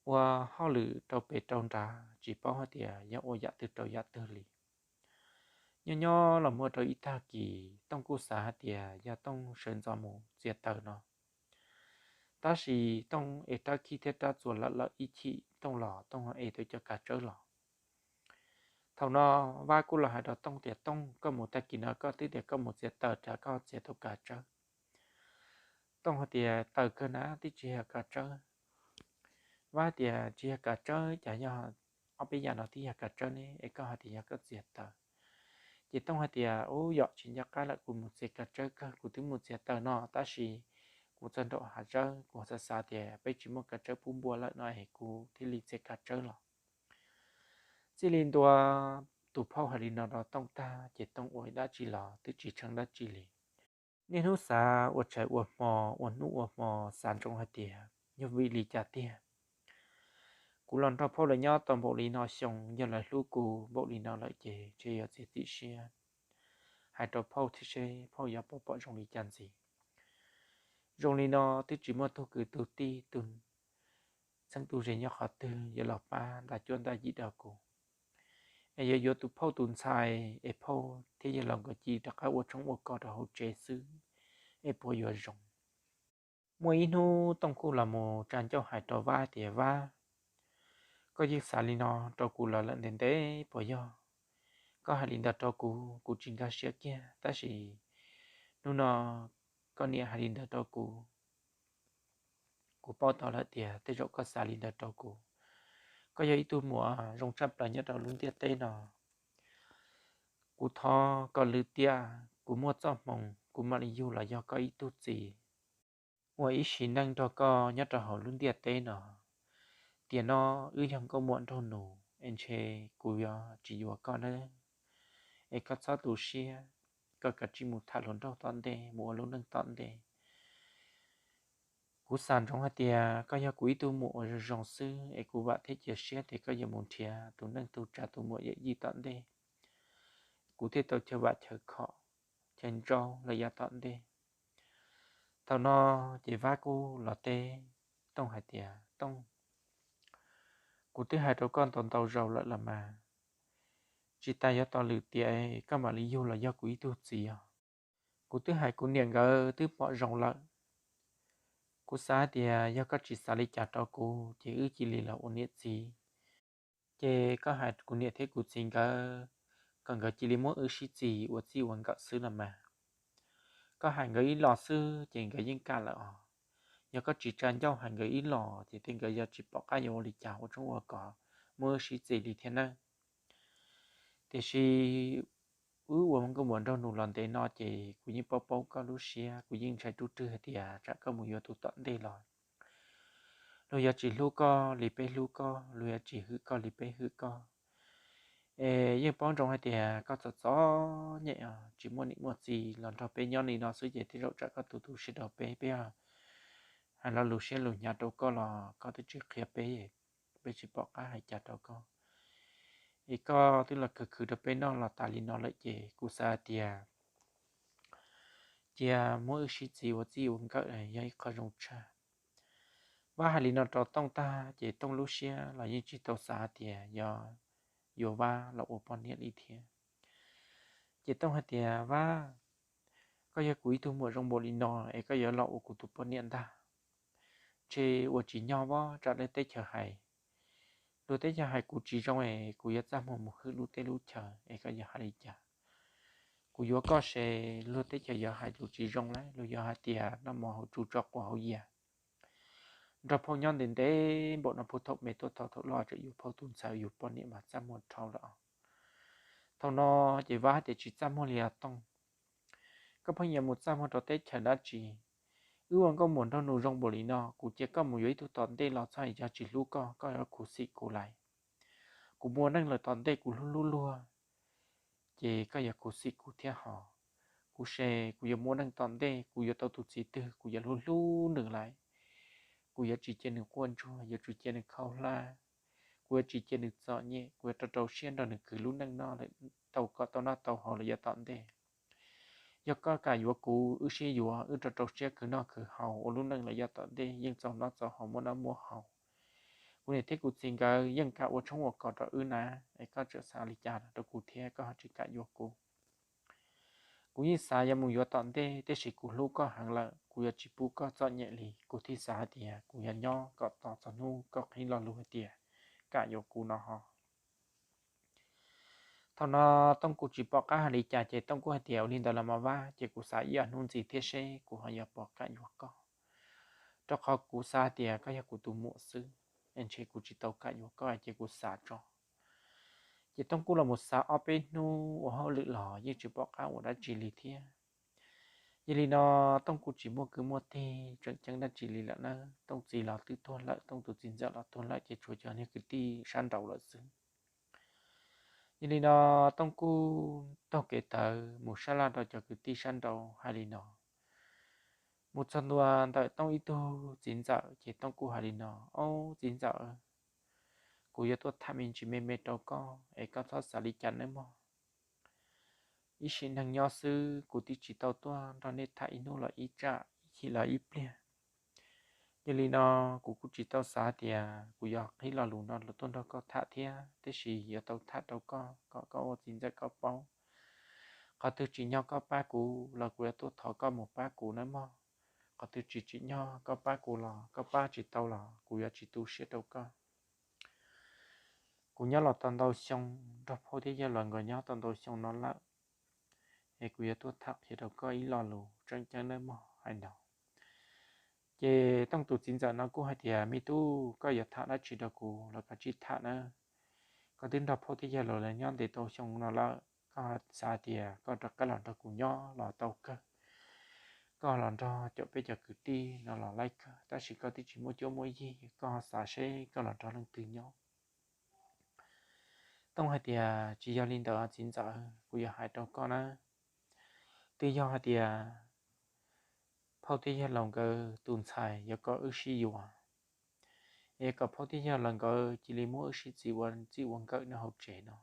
Ua hauj lwm rau pem rau nrad tsis paub hais tias yog ua yam twg rau yam twg li. Nyob nyob los muaj rau ib tag kis Tooj kuj xav hais tias yog Tooj sawv ntxov mus txiav taws no, Tab sis Tooj ev rab khib thiab rab txuas lawm lawm ib chim Tooj los Tooj ev tau cov kav tsawb los. Thaum no Vab kuj los hais rau Tooj tias, Tooj, koj mus tag kis no koj twb tias koj mus txiav taws, cas koj txiav tau kav tsawb? Tooj hais tias, Taws kawg na, twb tsis yog kav tsawb. Vab tias, Tsis yog kav tsawb, cas yog ob peb yam no twb yog kav tsawb ne, es koj hais tias yog koj txiav taws? Ces Tooj hais tias, Ub, yom, tsis nco qab lawm, kuv mus txiav kav tsawb kawg, kuv twb mus txiav taws no, tab sis kuv txog nraum hav zawb, kuv xav xav tias peb tsis muaj kav tsawb pub npua lawm no es kuv thiaj li txiav kav tsawb los. Txij li ntua tus phauj hais li no rau Tooj tag ces Tooj ua dab tsi los twb tsis tshee dab tsi li. Niaj hnub xav ua tshais ua hmo, ua hnub ua hmo, xav ntsoov hais tias, Yog vim li cas tiag? Kuv los nrog phauj lawv nyob tau npaum li no xyoo, yog lawv hlub kuv npaum li no lawm ces ntshe yuav txiav txim siab hais rau phauj thiab seb phauj yuav pom pom zoo li cas ntxiv. Zoo li no twb tsis muaj tug kwv tug tij, tug txheeb tug ze nyob qhov twg yuav los pab nta cuab nta yig rau kuv, es yuav yuav tus phauj tus ntxhais es phauj thiab yawg laus nkawd cia rov qab ua tshoob ua kos rau hauv tsev xwb, es puas yuav zoo? Muaj ib hnub Tooj kuj los mus tsa ncauj hais rau Vab tias, Vab, koj yeej xav li no rau kuv los lawm ntev ntev puas yog? Koj hais li ntawd rau kuv, kuv tsis nkag siab kiag, tab sis hnub no koj niam hais li ntawd rau kuv, kuv paub tau lawm tias tej zaum koj xav li ntawd rau kuv. Koj yog ib tug muam zoo tshaj plaws nyob rau lub ntiaj teb no. Kuv thov kom lwm tiam kuv muaj txoj hmoo kuv mam li yug los yog koj ib tug txiv, ua ib sim neej nrog koj nyob rau hauv lub ntiaj teb no. Tiam no wb yog nkauj muam nraug nus es ntshe kuv yuav tsis yuav koj nawb. Es koj txhob tu siab, koj kav tsij mus tham hluas nraug tom ntej, mus ua lub neej tom ntej. Kuv xav ntsoov hais tias koj yog kuv ib tug muam uas zoo zoo xwb, es kuv vam thiab cia siab tias koj yuav mus nrhiav tus neej tug tsa tus muam yawm yij tom ntej, kuv thiaj tau chaw vam chaw khom chaw ntsaub lawm yav tom ntej. Thaum no ces Vab kuj los teb Tooj hais tias, Tooj, kuv twb hais rau koj ntau ntau zaus lawm los mas, tsis tas yuav tos lwm tiam koj mam li yug los yog kuv ib tug txiv os. Kuv twb hais kuv niam nkawd twb pom zoo lawm. Kuv xav tias yog koj tsis xav li cas rau kuv ces wb cia li los ua niam txiv. Ces koj hais kuv niam thiab kuv txiv nkawd kom nkawd cia li muab wb sib txis ua txij ua nkawm xwb los mas. Koj hais nkawd ib los xwb ces nkawd yeej kam lawm os. Yog koj tsis tsa ncauj hais nkawd ib los ces tej nkawd yog tsis pom qab yuav ua li cas ua tshoob ua kos muab wb sib txis li thiab nawb. Tiam sis wb ua nkauj muam nraug nus los ntev no ces kuv yeej paub paub koj lub siab, kuv yeej ntshai rub rwg hais tias tsam koj mus yuav tus tom ntej los luag yuav tsis hlub koj li peb hlub koj, luag yuav tsis hwm koj li peb hwm koj. Es yeej paub ntsoov hais tias koj txom txom nyem os, tsis muaj niam muaj txiv los nrog peb nyob li no xwb ces tej zaum tsam koj tu tu siab rau peb, peb hais lo lus siab lus hnyav rau koj los koj twb tsis qhia peb, peb tsis pom qab hais cas rau koj. Es koj twb los khwv khwv rau peb noj los tas li no lawm ces kuv xav tias cia muab wb sib txis ua txij ua nkawm yog ib qho zoo tshaj. Vab hais li no rau Tooj tag ces Tooj lub siab los yeej tsis tau xav tias yog yuav Vab los ua poj niam li thiab. Ces Tooj hais tias, Vab, koj yog kuv ib tug muam zoo npaum li no es koj yuav los ua kuv tus poj niam ntag. Ntshe ua tsis nyog, vab, tsam luag teb chaws hais, luag teb chaws hais kuv tsis zoo es kuv yuav txaj muag mus hwm lub teb lub chaws es koj yuav hais li cas? Kuv yuav koj ces luag teb chaws yuav hais kuv tsis zoo lauj, luag yuav hais tias noj mov hauv tsu tso quav hauv yias, nrog phauj nyob ntev ntev npaum no, puag thaum me tuaj thaum loj tseem yuav phauj tus ntxhais yug poj niam mas txaj muag dhau lawm. Thaum no ces Vab tias, Tsis txaj muag li os Tooj. Koj pheej yuav mus txaj muag rau teb chaws dab tsi? Wb ua nkauj muam nraug nus zoo npaum li no, kuv cia koj mus yuav ib tug tom ntej los txhob hais yog tsis hlub koj, koj yuav khuv xim kuv lawm. Kuv mus ua neej lawm tom ntej kuv hlub hlub luag, ces koj yuav khuv xim kuv thiab hos. Kuv ces kuv yuav mus ua neej tom ntej kuv yuav tau tus txiv twg kuv yuav hlub hlub nws lawm. Kuv yuav tsis cia nws quaj ntsuag, yuav tsis cia nws khaub hlab, kuv yuav tsis cia nws txom nyem, kuv yuav rau rau siab nrog nws khwv lub neej noj lawm tau kom tau noj tau haus lawm yav tom ntej. Yog koj kam yuav kuv, wb sib yuav, wb rau rau siab khwv noj khwv haus ua lub neej lawm yav tom ntej, yeej txaus noj txaus haus, muaj noj muaj haus. Kuv niam thiab kuv txiv nkawd yeej kam ua tshoob ua kos rau wb na, es koj tseem xav li cas rau kuv thiab koj ho tsis kam yuav kuv? Kuv yeej xav yuav mus yuav tom ntej, tiam sis kuv hlub koj heev lawm, kuv yuav tsis pub koj txom nyem li. Kuv thiaj xav hais tias kuv yuav nyob kom tos txog hnub koj qhib lo lus hais tias kam yuav kuv no ho. Thaum no Tooj kuj tsis pom qab hais li cas, ces Tooj kuj hais tias, ua li ntawd los mas Vab, ces kuv xav ib ob hnub ntxiv thiab seb kuv ho yuav puas kam yuav koj, rau qhov kuv xav tias koj yog kuv tus muam xwb, es ntshe kuv tsis tau kam yuav koj, ces kuv xav tso. Ces Tooj kuj los mus xav ob peb hnub ua hauj lwm los yeej tsis pom qab ua dab tsi li thiab. Yog li no Tooj kuj tsis muaj kwv muaj tij tseem ceeb dab tsi li lawm na. Tooj txiv los twb tuag lawm, Tooj tus txiv ntxawm los tuag lawm, ces tshuav cov niag kwv tij sab nraud lawm xwb. Yog li no Tooj kuj taug kev tawv mus sab laj rau cov kwv tij sab nraud hais li no. Mus txog ntua ntawm Tooj ib tug txiv ntxawm, ces Tooj kuj hais li no, ob txiv ntxawm, kuv yuav tuaj tham me ntsis me me rau koj, es koj txhob xav li cas nawb mog. Ib sim neej nyob xwb, kuv twb tsis tau tuaj nrog nej tham ib hnub los ib tsam, ib chim los ib pliag. Yog li no kuv kuj tsis tau xav tias kuv yuav qhib lo lus no los tuaj nrog koj tham thiab, tiam sis yuav tau tham rau koj kom koj ua txiv ntxawm koj paub. Qhov twg tsim nyog koj pab kuv los kuv yuav tuaj thov koj mus pab kuv nawb mog. Qhov twg tsis tsim nyog koj pab kuv los koj pab tsis tau los kuv yuav tsis tu siab rau koj. Kuv nyob los tau ntau xyoo, nrog phauj thiab yawg laus nkawd nyob tau ntau xyoo no lawm, es kuv yuav tuaj tham qhia rau koj ib lo lus tseem ceeb nawb mog, hais no. Ces Tooj tus txiv ntxawm no kuj hais tias, me tub, koj yuav tham dab tsi rau kuv los koj tsij tham nawb. Koj twb nrog phauj thiab yawg laus lawv nyob ntev tau xyoo no lawm, koj xav tias koj rov qab los nrog kuv nyob los tau kawg. Koj los nrog cov peb cov kwv tij no los laib kawg, tab sis koj twb tsis muaj cuab muaj yig, koj xav seb koj los nrog leej twg nyob. Tooj hais tias, tsis yog li ntawd txiv ntxawm, kuv yuav hais rau koj na. Twb yog hais tias phauj thiab yawg laus nkawd tus ntxhais yuav kom wb sib yuav, es kom phauj thiab yawg laus nkawd cia li muab wb sib txiv ua txij ua nkawm nyob hauv tsev no.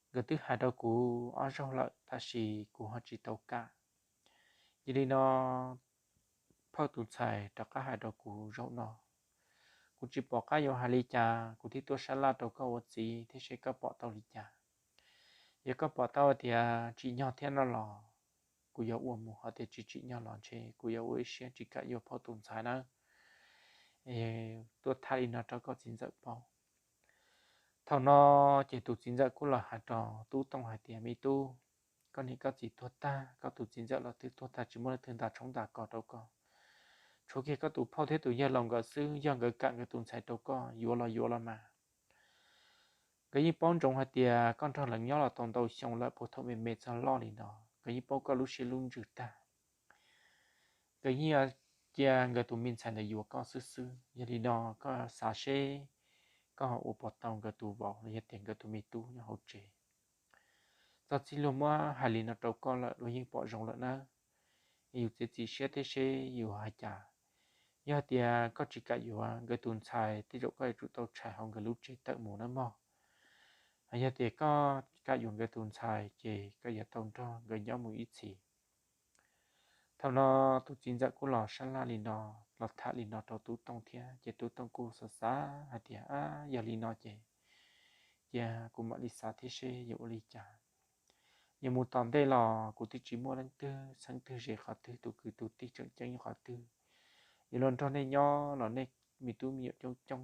Nkawd twb hais rau kuv ob zaug lawm tab sis kuv ho tsis tau kam. Yog li no phauj tus ntxhais rov qab hais rau kuv zaum no, kuv tsis pom qab yuav hais li cas, kuv thiaj tuaj sab laj rau koj ua txiv thiab seb koj pom tau li cas. Yog koj pom tau tias tsim nyog thiab no los kuv yuav ua mus, ho tias tsis tsim nyog los ntshe kuv yuav ua ib siab tsis kam yuav phauj tus ntxhais nawb. Tuaj tham li no rau koj txiv ntxawm paub. Thaum no ces tus txiv ntxawm kuj los hais rau tub Tooj hais tias, me tub, koj niam koj txiv tuag tag, koj tus txiv ntxawm los twb tuag tag, tsis muaj leej twg nta tshoob nta kos rau koj. Tshuav kiag koj tus phauj thiab tus yawg laus nkawd xwb, yog nkawd kam nkawd tus ntxhais rau koj, yuav los yuav los mas. Nkawd yeej paub ntsoov hais tias koj nrog lawv nyob los tau ntau xyoo lawm, puag thaum me me txog loj li no, nkawd yeej paub koj lub siab lub ntsws tag. Nkawd yeej cia nkawd tus me ntxhais ntawd yuav koj xwb xwb. Yog li no koj xav seb koj ho ua puas tau nkawd tus vauv los yog tias nkawd tus me tub nyob hauv tsev. Txog txij luag muab hais li no rau koj lawm, luag yeej pom zoo lawm nawb. Es yus txiav txim siab thiab seb yus hais cas. Yog hais tias koj tsis kam yuav nkawd tus ntxhais, tej zaum koj yuav tsum tau tshais hauv nkawd lub tsev tawm mus nawb mog. Yog tias koj kam yuav nkawd tus ntxhais ces koj yuav tau nrog nkawd nyob mus ib txhis. Thaum no tus txiv ntxawm kuj los sab laj li no, los tham li no rau tub Tooj thiab, ces tub Tooj kuj xav xav hais tias, ab, yog li no ces cia kuv mam li xav thiab seb yuav ua li cas. Yuav mus tom ntej los kuv twb tsis muaj leej twg xeeb twg ze qhov twg, tus kwv tus tij tseem ceeb qhov twg. Yuav los nrog nej nyob los nej me tub me nyuam coob coob,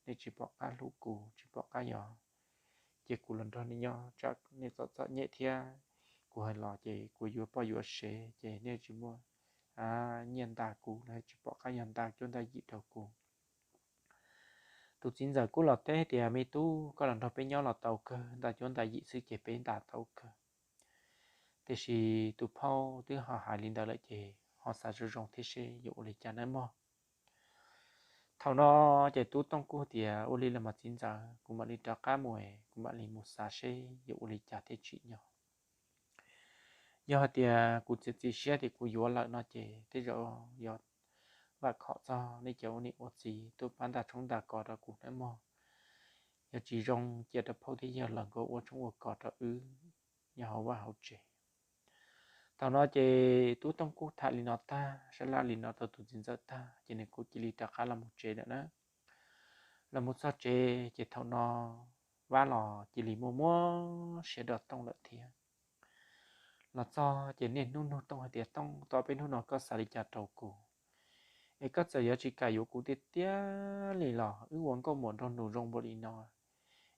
nej tsis pom qab hlub kuv, tsis pom qab yog cia kuv los nrog nej nyob, tsam nej txom txom nyem thiab. Kuv hais los ces kuv yuav poj yuav sev ces nej tsis muaj nyiaj nta kuv los tsis pom qab yog nta cuab nta yim rau kuv. Tus txiv ntxawm kuj los teb tias, me tub, koj los nrog peb nyob los tau kawg, nta cuab nta yim xwb ces peb nta tau kawg. Tiam sis tus phauj twb ho hais li ntawd lawm ces ho xav zoo zoo thiab seb yuav ua li cas nawb mog. Thaum no ces tub Tooj kuj tias, ua li los mas txiv ntxawm, kuv mam li rov qab mus, kuv mam li mus xav seb yuav ua li cas thiaj tsim nyog. Yog hais tias kuv txiav txim siab tias kuv yuav lawm no ces tej zaum yuav vam khom txog nej cov ua niam ua txiv tuaj pab nta tshoob nta kos rau kuv nawb mog. Yog tsis zoo cia rau phauj thiab yawg laus nkawd ua tshoob ua kos rau wb nyob hauv vaj hauv tsev. Thaum no ces tub Tooj kuj tham li no tag, sab laj li no rau tus txiv ntxawm tag ces nws kuj cia li rov qab los mus tsev lawm na. Los mus txog tsev ces thaum no Vab los cia li muaj muab siab rau Tooj lawm thiab. Los txog ces niaj hnub nug Tooj hais tias, Tooj, tau peb hnub no koj xav li cas rau kuv? Es koj txawm yuav tsis kam yuav kuv tiag tiag li los wb ua nkauj muam nraug nus zoo npaum li no,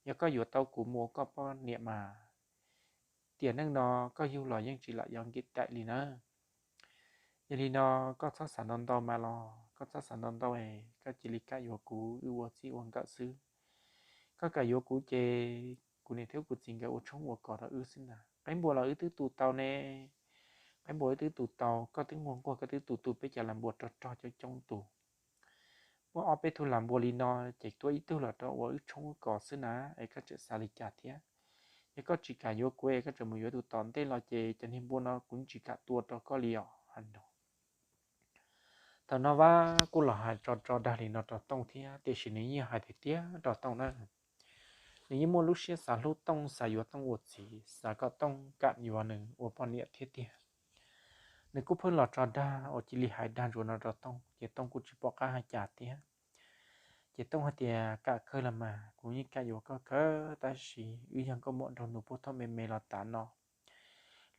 yog koj yuav tau kuv mus ua koj poj niam mas tiam neej no koj yug los yeej tsis lam yuav nkim daim li na. Yog li no koj txhob xav ntau ntau mas los koj txhob xav ntau ntau es koj cia li kam yuav kuv, wb ua txij ua nkawm xwb. Koj kam yuav kuv ces kuv niam thiab kuv txiv nkawd ua tshoob ua kos rau wb xwb ntag. Qaib npua los wb twb tu tau ne, qaib npua wb twb tu tau, koj twb nquag nquag koj twb tu tu peb cov lam npua rog rog coob coob tus. Muaj ob peb tug lam npua li no ces tuaj ib tug los rau ua wb tshoob wb kos xwb na, es koj tseem xav li cas thiab? Yog koj tsis kam yuav kuv es koj tseem mus yuav tus tom ntej los ces cov niag npua no kuv tsis kam tua rau koj li os, hais no. Thaum no Vab kuj los hais tso tso dag li no rau Tooj thiab, tiam sis nws yeej hais tiag tiag rau Tooj na. Nws yeej muaj lub siab xav hlub Tooj, xav yuav Tooj ua txiv, xav kom Tooj kam yuav nws ua poj niam thiab tiag. Nws kuj pheej los tso dag uas cia li hais dag ntsuav no rau Tooj, ces Tooj kuj tsis pom qab hais cas thiab. Ces Tooj hais tias, Kam kawg los mas, kuv yeej kam yuav koj kawg, tab sis wb yog nkauj muam nraug nus puag thaum me me los tas no.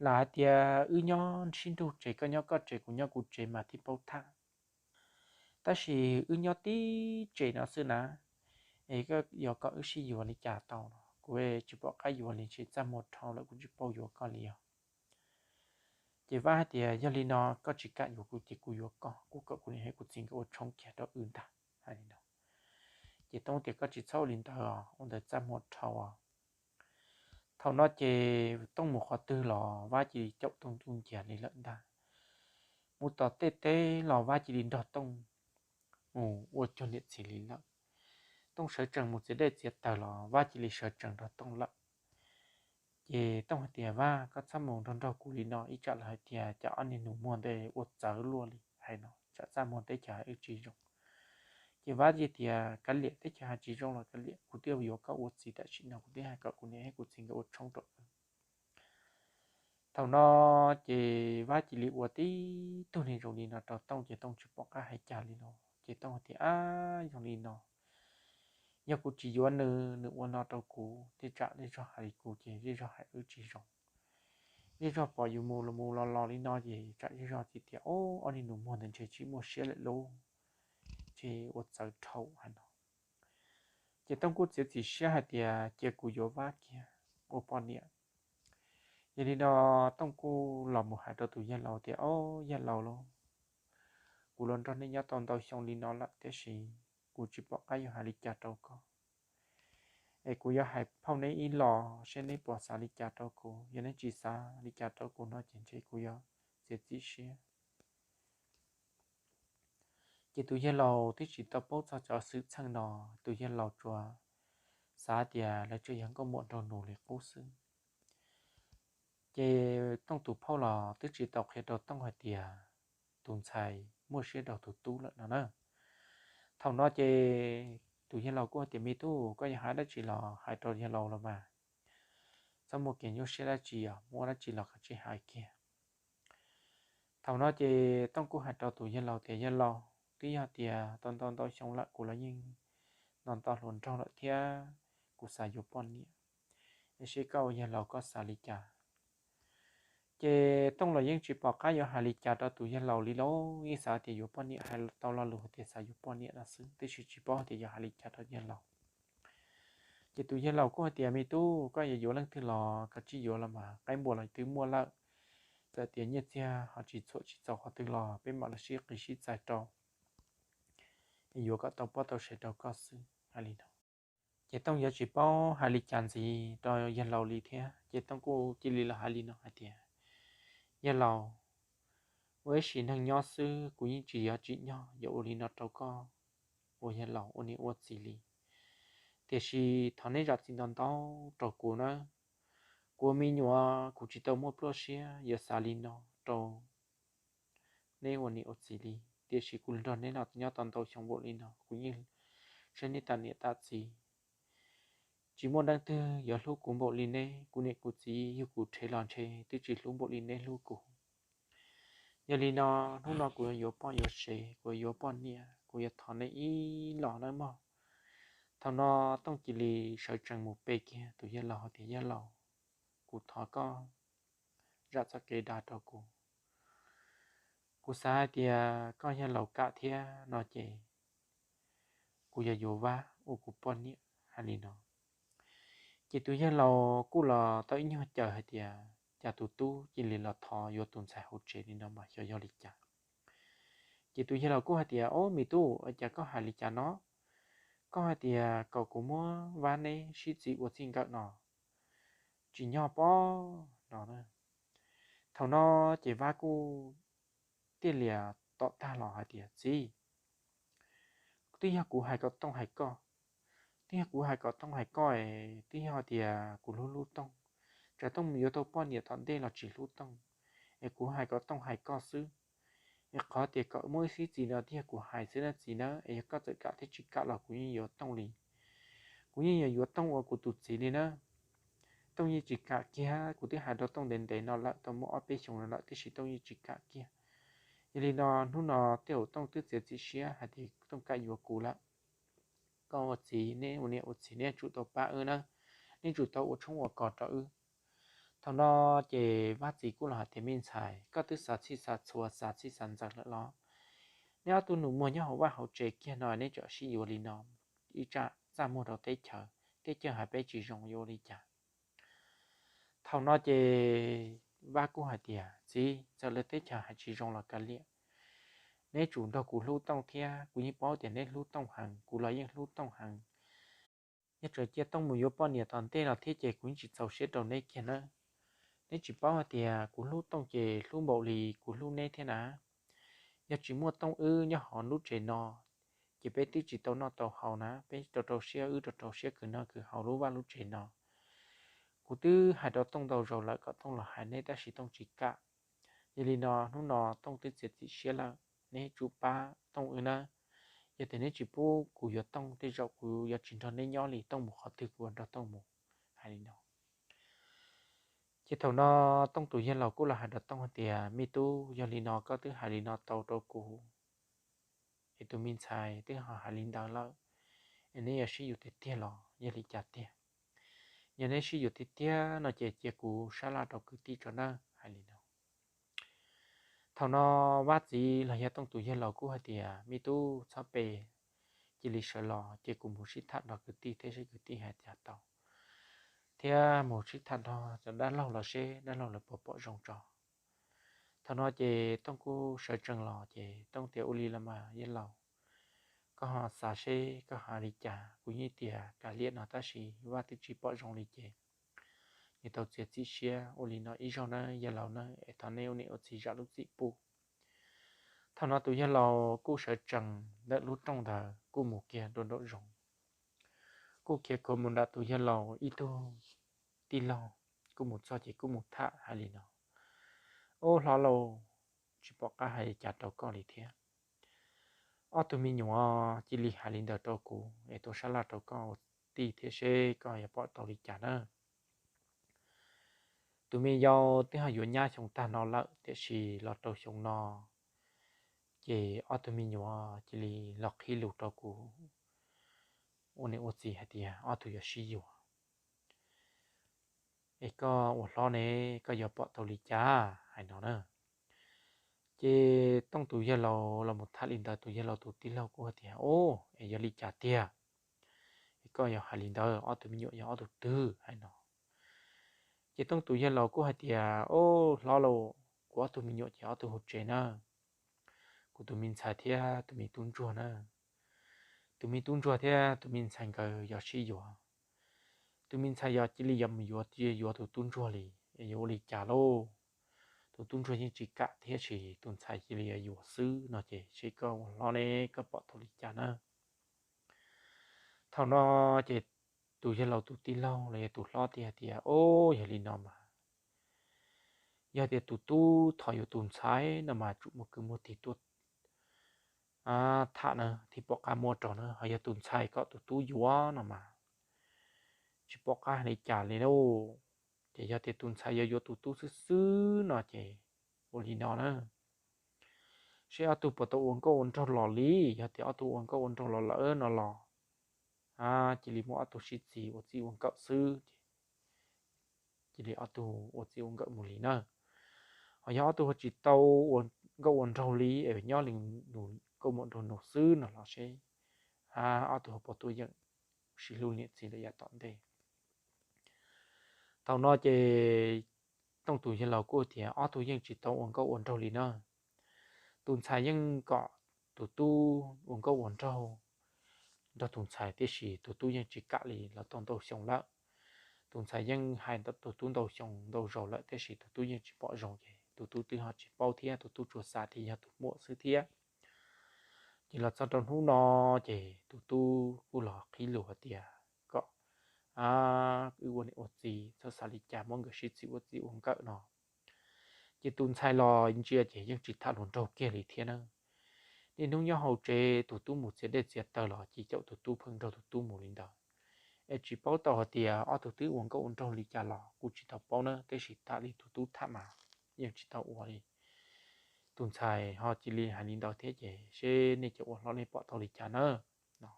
Lam hais tias wb nyob sib nrug tsev, koj nyob koj tsev kuv nyob kuv tsev mas thiaj paub tham. Tab sis wb nyob tib tsev no xwb na, es koj yuav kom wb sib yuav li cas tau no? Kuv tsis pom qab yuav li, tsis txaj muag dhau lawm, kuv tsis paub yuav koj li os. Ces Vab hais tias, Yog li no koj tsis kam yuav kuv ces kuv yuav koj, kuv kom kuv niam thiab kuv txiv nkawd ua tshoob kiag rau wb ntag, hais li no. Ces Tooj tias, Koj tsis txhob ua li ntawd os, ua ntawd txaj muag dhau os. Thaum no ces Tooj mus qhov twg los Vab cia li caum Tooj ntuj ncaig li lawm ntag. Mus tom tej teb los Vab cia li nrog Tooj mus ua cuag niam txiv li lawm. Tooj sawv tsees mus txiav dej txiav taws los Vab cia li sawv tsees nrog Tooj lawm. Ces Tooj hais tias, Vab, koj txhob mus nrog nrog kuv li no, ib tsam lawv hais tias cov ob niag nus muag ntawd ua txawv luaj li, hais no, tsam txaj muag teb chaws hais wb tsis zoo. Ces Vab cia tias, Kav liam, teb chaws hais tsis zoo los kav liam, kuv twb yuav koj ua txiv tam sim no, kuv twb hais kom kuv niam thiab kuv txiv nkawd ua tshoob rau wb. Thaum no ces Vab cia li ua tib tug niag zoo li no rau Tooj, ces Tooj tsis pom qab hais cas li los. Ces Tooj hais tias, Ab, zoo li no, yog kuv tsis yuav nws, nws ua no rau kuv, tej tsam zej zog hais kuv ces zej zog hais wb tsis zoo. Zej zog pom yus mus los mus los los li no ces tsam zej zog tsis tias, Ob, ob niag nus muag ntawd ntshe tsis muaj siab lawm lauj, ntshe ua txawv dhau, hais no. Ces Tooj kuj txiav txim siab hais tias, Cia kuv yuav Vab kiag ua poj niam. Yog li no Tooj kuj los mus hais rau tus yawg laus tias, Ob, yawg laus lauj, kuv los nrog nej nyob tau ntau xyoo li no lawm, tiam sis kuv tsis pom qab yuav hais li cas rau koj. Es kuv yuav hais phauj neb ib los seb neb puas xav li cas rau kuv. Yog neb tsis xav li cas rau kuv no ces ntshe kuv yuav txiav txim siab. Ces tus yawg laus twb tsis tau paub txog cov xwm txheej no, tus yawg laus tsuas xav tias lawv tsuas yog nkauj muam nraug nus li qub xwb. Ces Tooj tus phauj los twb tsis tau qhia rau Tooj hais tias tus ntxhais muaj siab rau tus tub lawm no na. Thaum no ces tus yawg laus kuj hais tias, Me tub, koj yuav hais dab tsi los hais rau yawg laus los mas, txhob muaj kev nyuaj siab dab tsi os, muaj dab tsi los koj tsis hais kiag. Thaum no ces Tooj kuj hais rau tus yawg laus tias, Yawg laus, twb yog tias tau ntau ntau xyoo lawm kuv los yeej nto nto hluas nraug lawm thiab, kuv xav yuav poj niam, es seb koj ua yawg laus koj xav li cas? Ces Tooj los yeej tsis pom qab yuav hais li cas rau tus yawg laus li lauj, yeej xav tias yuav poj niam hais tau lo lus hais tias xav yuav poj niam no xwb, tiam sis tsis paub hais tias yuav hais li cas rau yawg laus. Ces tus yawg laus kuj hais tias, Me tub, koj yuav yuav leej twg los koj cia li yuav los mas, qaib npua los twb muaj lawm. Txawm tias nyiaj txiag ho tsis txhuam tsis txaus qhov twg los peb mam li sib qis sib txais rau, yuav kom tau poj tau sev rau koj xwb, hais li no. Ces Tooj yuav tsis paub hais li cas ntxiv rau yawg laus li thiab, ces Tooj kuj cia li los hais li no hais tias, Yawg laus, ua ib sim neej nyob xwb kuv yeej tsis yuav tsim nyog yuav ua li no rau koj ua yawg laus ua niam ua txiv li. Tiam sis thov neb zam txim ntau ntau rau kuv nawb. Kuv ua me nyuam kuv tsis tau muaj pluaj siab yuav xav li no rau neb ua niam ua txiv li, tiam sis kuv nrog neb los nyob tau ntau xyoo npaum li no, kuv yeej saib neb tas niam tas txiv. Tsis muaj leej twg yuav hlub kuv npaum li neb, kuv niam kuv txiv yug kuv rhe los ntshe twb tsis hlub npaum li neb hlub kuv. Yog li no, hnub no kuv yuav yuav poj yuav sev, kuv yuav yuav poj niam, kuv yuav thov neb ib los nawb mog. Thaum no Tooj cia li sawv tsees mus pe kiag tus yawg laus hais tias, Yawg laus, kuv thov koj zam txoj kev dag rau kuv. Kuv xav hais tias koj yog laus kam thiab no ces kuv yuav yuav Vab ua kuv poj niam, hais li no. Ces tus yawg laus kuj los tau ib nyuag caws hais tias cas tus tub cia li los thov yuav tus ntxhais hauv tsev li no mas xyov yog li cas. Ces tus yawg laus kuj hais tias, Ob, me tub, ua cas koj hais li cas no? Koj hais tias kom kuv muab Vab neb sib txis ua txij nkawm no, tsim nyog pob no. Thaum no ces Vab kuj tiaj lias tom tag los hais tias, Txiv, twb yog kuv hais kom Tooj hais koj, twb yog kuv hais kom Tooj hais koj es twb yog tias kuv hlub hlub Tooj, tsam Tooj mus yuav tau poj niam tom ntej los tsis hlub Tooj, es kuv hais kom Tooj hais koj xwb. Es qhov tias kom muab sib txis no twb yog kuv hais xwb na txiv na, es yog koj txawm kam thiab tsis kam los kuv yeej yuav Tooj li. Kuv yeej yuav yuav Tooj ua kuv tus txiv li na. Tooj yeej tsis kam kiag, kuv twb hais rau Tooj ntev ntev no lawm, tau muaj ob peb xyoos no lawm tiam sis Tooj yeej tsis kam kiag. Yog li no hnub no tej zaum Tooj twb txiav txim siab hais tias Tooj kam yuav kuv lawm. Koj ua txiv, neb ua niam ua txiv neb yuav tsum tau pab wb na, neb yuav tsum tau ua tshoob ua kos rau wb. Thaum no ces Vab txiv kuj los hais tias, Me ntxhais, koj twb xav txhij xav txhua xav txhij xav ntxaws lawm los? Neb ob tug nus muag nyob hauv vaj hauv tsev kiag no neb tseem sib yuav li no, ib tsam txaj muag rau teb chaws, teb chaws hais peb tsis zoo yuav ua li cas? Thaum no ces Vab kuj hais tias, Txiv, txawm lawv teb chaws hais tsis zoo los kav liam, neb tsum nrog kuv hlub Tooj thiab, kuv yeej paub tias neb hlub Tooj heev, kuv los yeej hlub Tooj heev. Yog tseem cia Tooj mus yuav poj niam tom ntej los thiab ces kuv yeej tsis txaus siab rau neb kiag nawb. Neb tsis paub hais tias kuv hlub Tooj ces hlub npaum li kuv hlub neb thiab na. Yog tsis muaj Tooj wb nyob hauv lub tsev no, ces peb twb tsis tau noj tau haus na, peb rau rau siab wb rau rau siab khwv noj khwv haus lub vaj lub tsev no. Kuv twb hais rau Tooj ntau zaus lawm kom Tooj los hais neb tab sis Tooj tsis kam. Yog li no hnub no Tooj twb txiav txim siab lawm, neb tsum pab Tooj wb nawb. Yog tias neb tsis pub kuv yuav Tooj tej zaum kuv yuav tsis nrog neb nyob li, Tooj mus qhov twg kuv yuav nrog Tooj mus. Hais li no ces thaum no Tooj tus yawg laus kuj los hais rau Tooj hais tias, Me tub, yog li no koj twb hais li no tau rau kuv, es tus me ntxhais twb ho hais li ntawd lawm, es neb yuav sib yuav tiag tiag los yog li cas tiag? Yog neb sib yuav tiag tiag no ces cia kuv sab laj rau kwv tij tso nawb. Hais li no thaum no Vab txiv los yog Tooj tus yawg laus kuj hais tias, Me tub, txhob pe, cia li sawv los ces kuv mus sib tham nrog kwv tij thiab seb kwv tij hais cas tau, thiab mus sib tham nrog cov dab laug los seb dab laug lawv puas pom zoo tso. Thaum no ces Tooj kuj sawv tsees los ces Tooj tias, Ua li los mas yawg laus, koj ho xav seb koj hais li cas, kuv yeej tias kav liam no tab sis Vab twb tsis pom zoo li ces nws tau txiav txim siab ua li no ib zaug nawb yawg laus nawb, es thov neb ua niam ua txiv zam lub txim pub. Thaum no tus yawg laus kuj sawv tsees ntawm lub rooj ntawd kuj mus kiag nraum zoov, kuj khiav khuav mus nram tus yawg laus ib tug tij laug, kuj mus txog ces kuj mus tham hais li no, Ob, hlob laus, tsis pom qab hais li cas rau koj li thiab. Ob tug me nyuam cia li hais li ntawd rau kuv es tuaj sab laj rau koj ua tij thiab seb koj yuav pom tau li cas nawb. Tus me yau twb ho yuav nyab xyoo tag no lawm tiam sis los rau xyoo no ces ob tug me nyuam cia li los qhib lus rau kuv ua niam ua txiv hais tias ob tug yuav sib yuav. Es koj ua hlob ne, koj yuav pom tau li cas? Hais no na. Ces Tooj tus yawg laus los mus tham li ntawd, tus yawg laus tus tij laug kuj hais tias, Ob, es yog li cas tiag? Es koj yuav hais li ntawd, ob tug me nyuam yog ob tug twg? Hais no. Ces Tooj tus yawg laus kuj hais tias, Ob, hlob laus, kuv ob tug me nyuam ces ob tug hauv tsev na, kuv tus me ntxhais thiab tus me tub ntsuag na. Tus me tub ntsuag thiab tus me ntxhais nkawd yuav sib yuav. Tus me ntxhais yog cia li yuav mus yuav, yuav tus tub ntsuag li, yuav ua li cas lauj? Tus tub ntsuag yeej tsis kam thiab, tab sis tus ntxhais cia li yuav yuav xwb no ces seb koj ua hlob ne, koj pom tau li cas na? Thaum no ces tus yawg laus tus tij laug los yog tus hlob thiaj hais tias, Ob, yog li no mas, yog tias tus tub thov yuav tus ntxhais no mas tsum muaj kwv muaj tij tuaj tham na thiaj pom qab muab rau na, ho yog tus ntxhais kom tus tub yuav no mas tsis pom qab li cas li lauj. Ces yog tias tus ntxhais yuav yuav tus tub xwb xwb no ces ua li no na, seb ob tug puas tau ua nkauj ua nraug los li. Yog tias ob tug ua nkauj ua nraug los lawm no los cia li muab ob tug sib txis ua txij ua nkawm xwb ces cia li ob tug ua txij ua nkawm mus li na. Ho yog ob tug ho tsis tau ua nkauj ua nraug li es nyob li nus nkauj muam nraug nus xwb no los seb ob tug ho puas tuaj yeem sib hlub niam txiv lawm yav tom ntej. Thaum no ces Tooj tus yawg laus kuj tias ob tug yeej tsis tau ua nkauj ua nraug li na. Tus ntxhais yeej kom tus tub ua nkauj ua nraug nrog tus ntxhais, tiam sis tus tub yeej tsis kam li los tau ntau xyoo lawm. Tus ntxhais yeej hais ntawm tus tub ntau xyoo ntau zaus lawm, tiam sis tus tub yeej tsis pom zoo, ces tus tub twb ho tsis paub thiab, tus tub tsuas xav tias yog tus muam xwb thiab. Ces los txog rau hnub no, ces tus tub kuj los qhib lus hais tias kom wb ua niam ua txiv txhob xav li cas muab nkawd sib txim ua txij ua nkawm no. Ces tus ntxhais los ntsia ces yeej tsis tham hluas nraug kiag li thiab na. Niaj hnub nyob hauv tsev, tus tub mus txiav dej txiav taws los ces caum tus tub pheej nrog tus tub mus li ntawd. Es tsis paub tau hais tias ob tug twb ua nkauj ua nraug li cas los kuj tsis tau paub na, tiam sis tham li tus tub tham mas yeej tsis tau ua li. Tus ntxhais ho cia li hais li ntawd thiab, ces seb nej cov ua hlob nej pom tau li cas na no.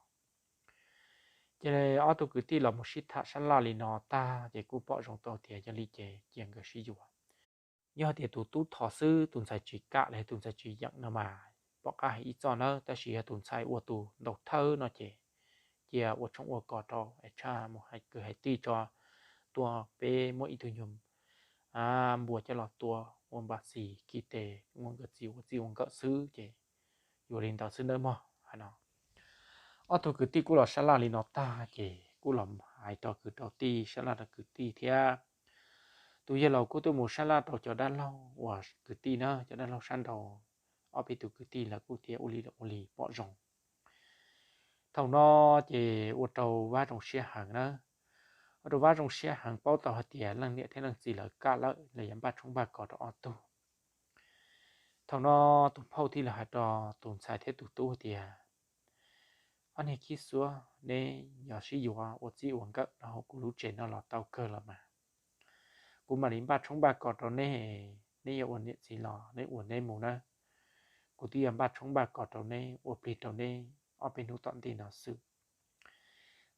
Ces ob tug kwv tij los mus sib tham sab laj li no tag ces kuj pom zoo tau tias yog li ces cia nkawd sib yuav. Yog tias tus tub thov xwb, tus ntxhais tsis kam li, tus ntxhais tsis yeem no mas pom qab hais ib txoj nawb, tab sis yog tus ntxhais ua tus ntaus thawj no ces cia ua tshoob ua kos rau es tshaj mus hais kwv hais tij tso, tua peb muab ib tug nyuag npua coj los tua ua npam xis khi tes ua nkawd txiv ua txij ua nkawm xwb ces yuav li ntawd xwb nawb mog hais no. Ob tug kwv tij kuj los sab laj li no tag ces kuj los hais rau kwv rau tij, sab laj rau kwv tij thiab. Tus yawg laus kuj tuaj mus sab laj rau cov dab laug uas kwv tij na, cov dab laug sab nraud, ob peb tus kwv tij lawv kuj tias ua li ua li pom zoo. Thaum no ces ua rau Vab zoo siab heev na. Ua rau Vab zoo siab heev paub tau hais tias leej niam thiab leej txiv lawv kam lawm, lawv yuav npaj tshoob npaj kos rau ob tug. Thaum no tus phauj thiaj li hais rau tus ntxhais thiab tus tub tias, ob niag khib xuab, neb yog sib yuav ua txij ua nkawm rau hauv kuv lub tsev no los tau kawg los mas. Kuv mam li npaj tshoob npaj kos rau neb, neb yuav ua niam txiv los neb ua neb mus nawb. Kuv twb yuav npaj tshoob npaj kos rau neb, ua plig rau neb ob peb hnub tom ntej no xwb.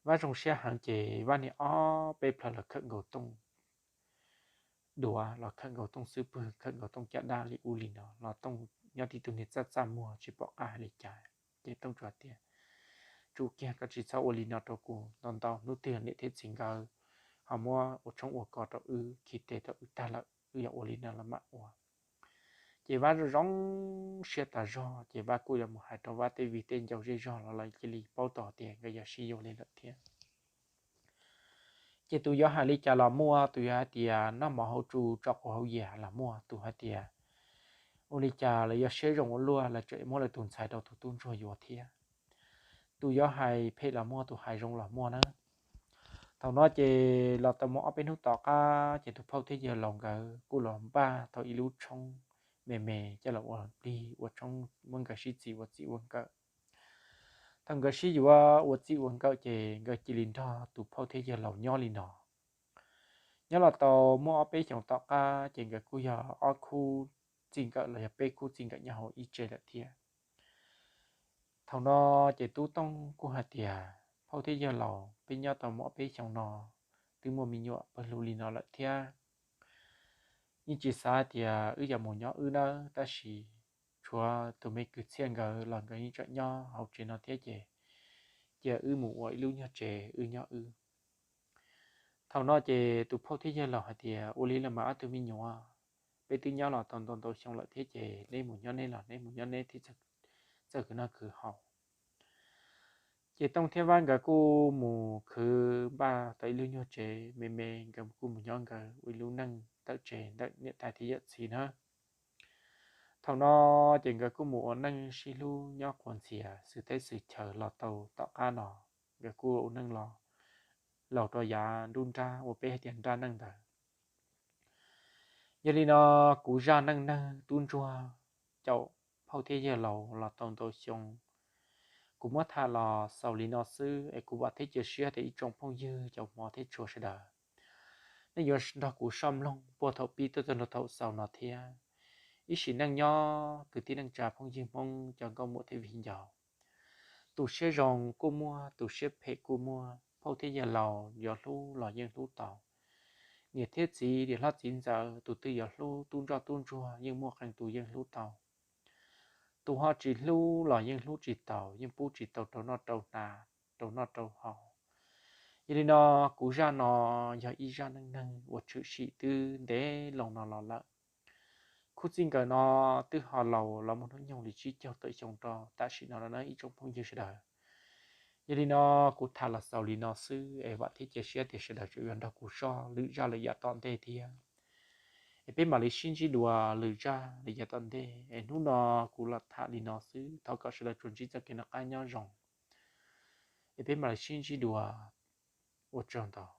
Vab zoo siab heev ces Vab niam ob peb plaws los khawm nkaus tooj duav, los khawm nkaus tooj xub pwg, khawm nkaus tooj caj dab li ub li no los tooj nyob tib tug niag txaj txaj muag tsis pom qab hais li cas. Ces tooj tsuas tias, tsum kiag, koj tsis txhob ua li no rau kuv, ntau ntau hnub twg niam thiab txiv nkawd ho muab ua tshoob ua kos rau wb, khi tes rau wb tag lawm, wb yuav ua li no los mam ua. Ces Vab zoo zoo siab tas zog, ces Vab kuj yuav mus hais rau Vab tej viv tej ncaus zej zog los lawv cia li paub tau tias nkawd yuav sib yuav li lawm thiab. Ces tus yuav hais li cas los muaj, tus yuav hais tias noj mov hauv tsu tso quav hauv yias los muaj, tus hais tias ua li cas lawv yuav siab zoo ua luaj, lawv tseem muab lawv tus ntxhais rau tus tub ntsuag yuav thiab. Tus yuav hais phem los muaj, tus hais zoo los muaj na. Thaum no ces los tau mus ob peb hnub tom qab ces tus phauj thiab yawg laus nkawd kuj los npaj tau ib lub tshoob me me coj los ua plig ua tshoob muab nkawd sib txim ua txij ua nkawm. Thaum nkawd sib yuav ua txij ua nkawm ces nkawd cia li nrog tus phauj thiab yawg laus nyob li no. Nyob los tau muaj ob peb xyoos tom qab ces nkawd kuj yog ob khub txij nkawm los yog peb khub txij nkawm nyob hauv ib tsev lawm thiab. Thaum no ces Tub Tooj kuj hais tias, phauj thiab yawg laus, peb nyob tau muaj ob peb xyoos no twb muaj me nyuam pawg lug li no lawm thiab. Yeej tsis xav tias wb yuav mus nyob wb nawb, tab sis tshuav tus me kwv Txhiaj nkawd los nkawd yeej tseem nyob hauv tsev no thiab ces cia wb mus ua ib lub nyuag tsev wb nyob wb. Thaum no ces tus phauj thiab yawg laus hais tias, ua li los mas ob tug me nyuam, peb twb nyob los tau ntau ntau xyoo lawm thiab ces neb mus nyob neb los neb mus nyob neb thiab txawj khwv noj khwv haus. Ces Tooj thiab Vab nkawd kuj mus khwv npaj tau ib lub nyuag tsev me me, nkawd kuj mus nyob nkawd ua ib lub neej ntawm tsev ntawm niam tais thiab yawm txiv na. Thaum no ces nkawd kuj mus ua neej sib hlub nyob qhuas ntxias xws teb xws chaw los tau tom qab no, nkawd kuj ua neej los laus rau yav nruab nrab uas peb hais tias nrab neej ntawd. Yog li no, kuv zaj neej neeg tub ntsuag caum phauj thiab yawg laus los tau ntau xyoo, kuv muab tham los xaus li no xwb es kuv vam thiab cia siab tias ib tsoom phooj ywg cov hmov thiab tshua sawv daws, nej yuav nrog kuv soj mloog puag thaum pib tuaj txog rau thaum xaus no thiab. Ib sim neej nyob kwv tij neej tsa phooj ywg Hmoob cov nkauj muam thiab viv ncaus, tus siab zoo kuj muaj, tus siab phem kuj muaj, phauj thiab yawg laus yuav hlub los yeej hlub tau, Niam thiab txiv, niam hlob txiv ntxawm, tus twg yuav hlub tub ntsoj tub ntsuag yeej muaj qee tus yeej hlub tau. Tus ho tsis hlub los yeej hlub tsis tau, yeej pub tsis tau rau noj rau hnav, rau noj rau haus. Yog li no, kuv zaj no yog ib zaj neej neeg uas tshwm sim twb ntev loo no los lawm. Khub txij nkawm no twb ho laus los muaj hnub nyoog li tsib caug tawm xyoo rau tam sim no no na ib tsoom phooj ywg sawv daws. Yog li no, kuv tham los xaus li no xwb es vam thiab cia siab tias sawv daws tseem yuav nrog kuv soj lwm zaj lwm yam tom ntej thiab. Es peb mam li sib ntsib dua lwm zaj lwm yam tom ntej, es hnub no kuv los tham li no xwb, thov kom sawv daws tsuas ntsib txoj kev noj qab nyob zoo. Es peb mam li sib ntsib dua, ua tsaug ntau.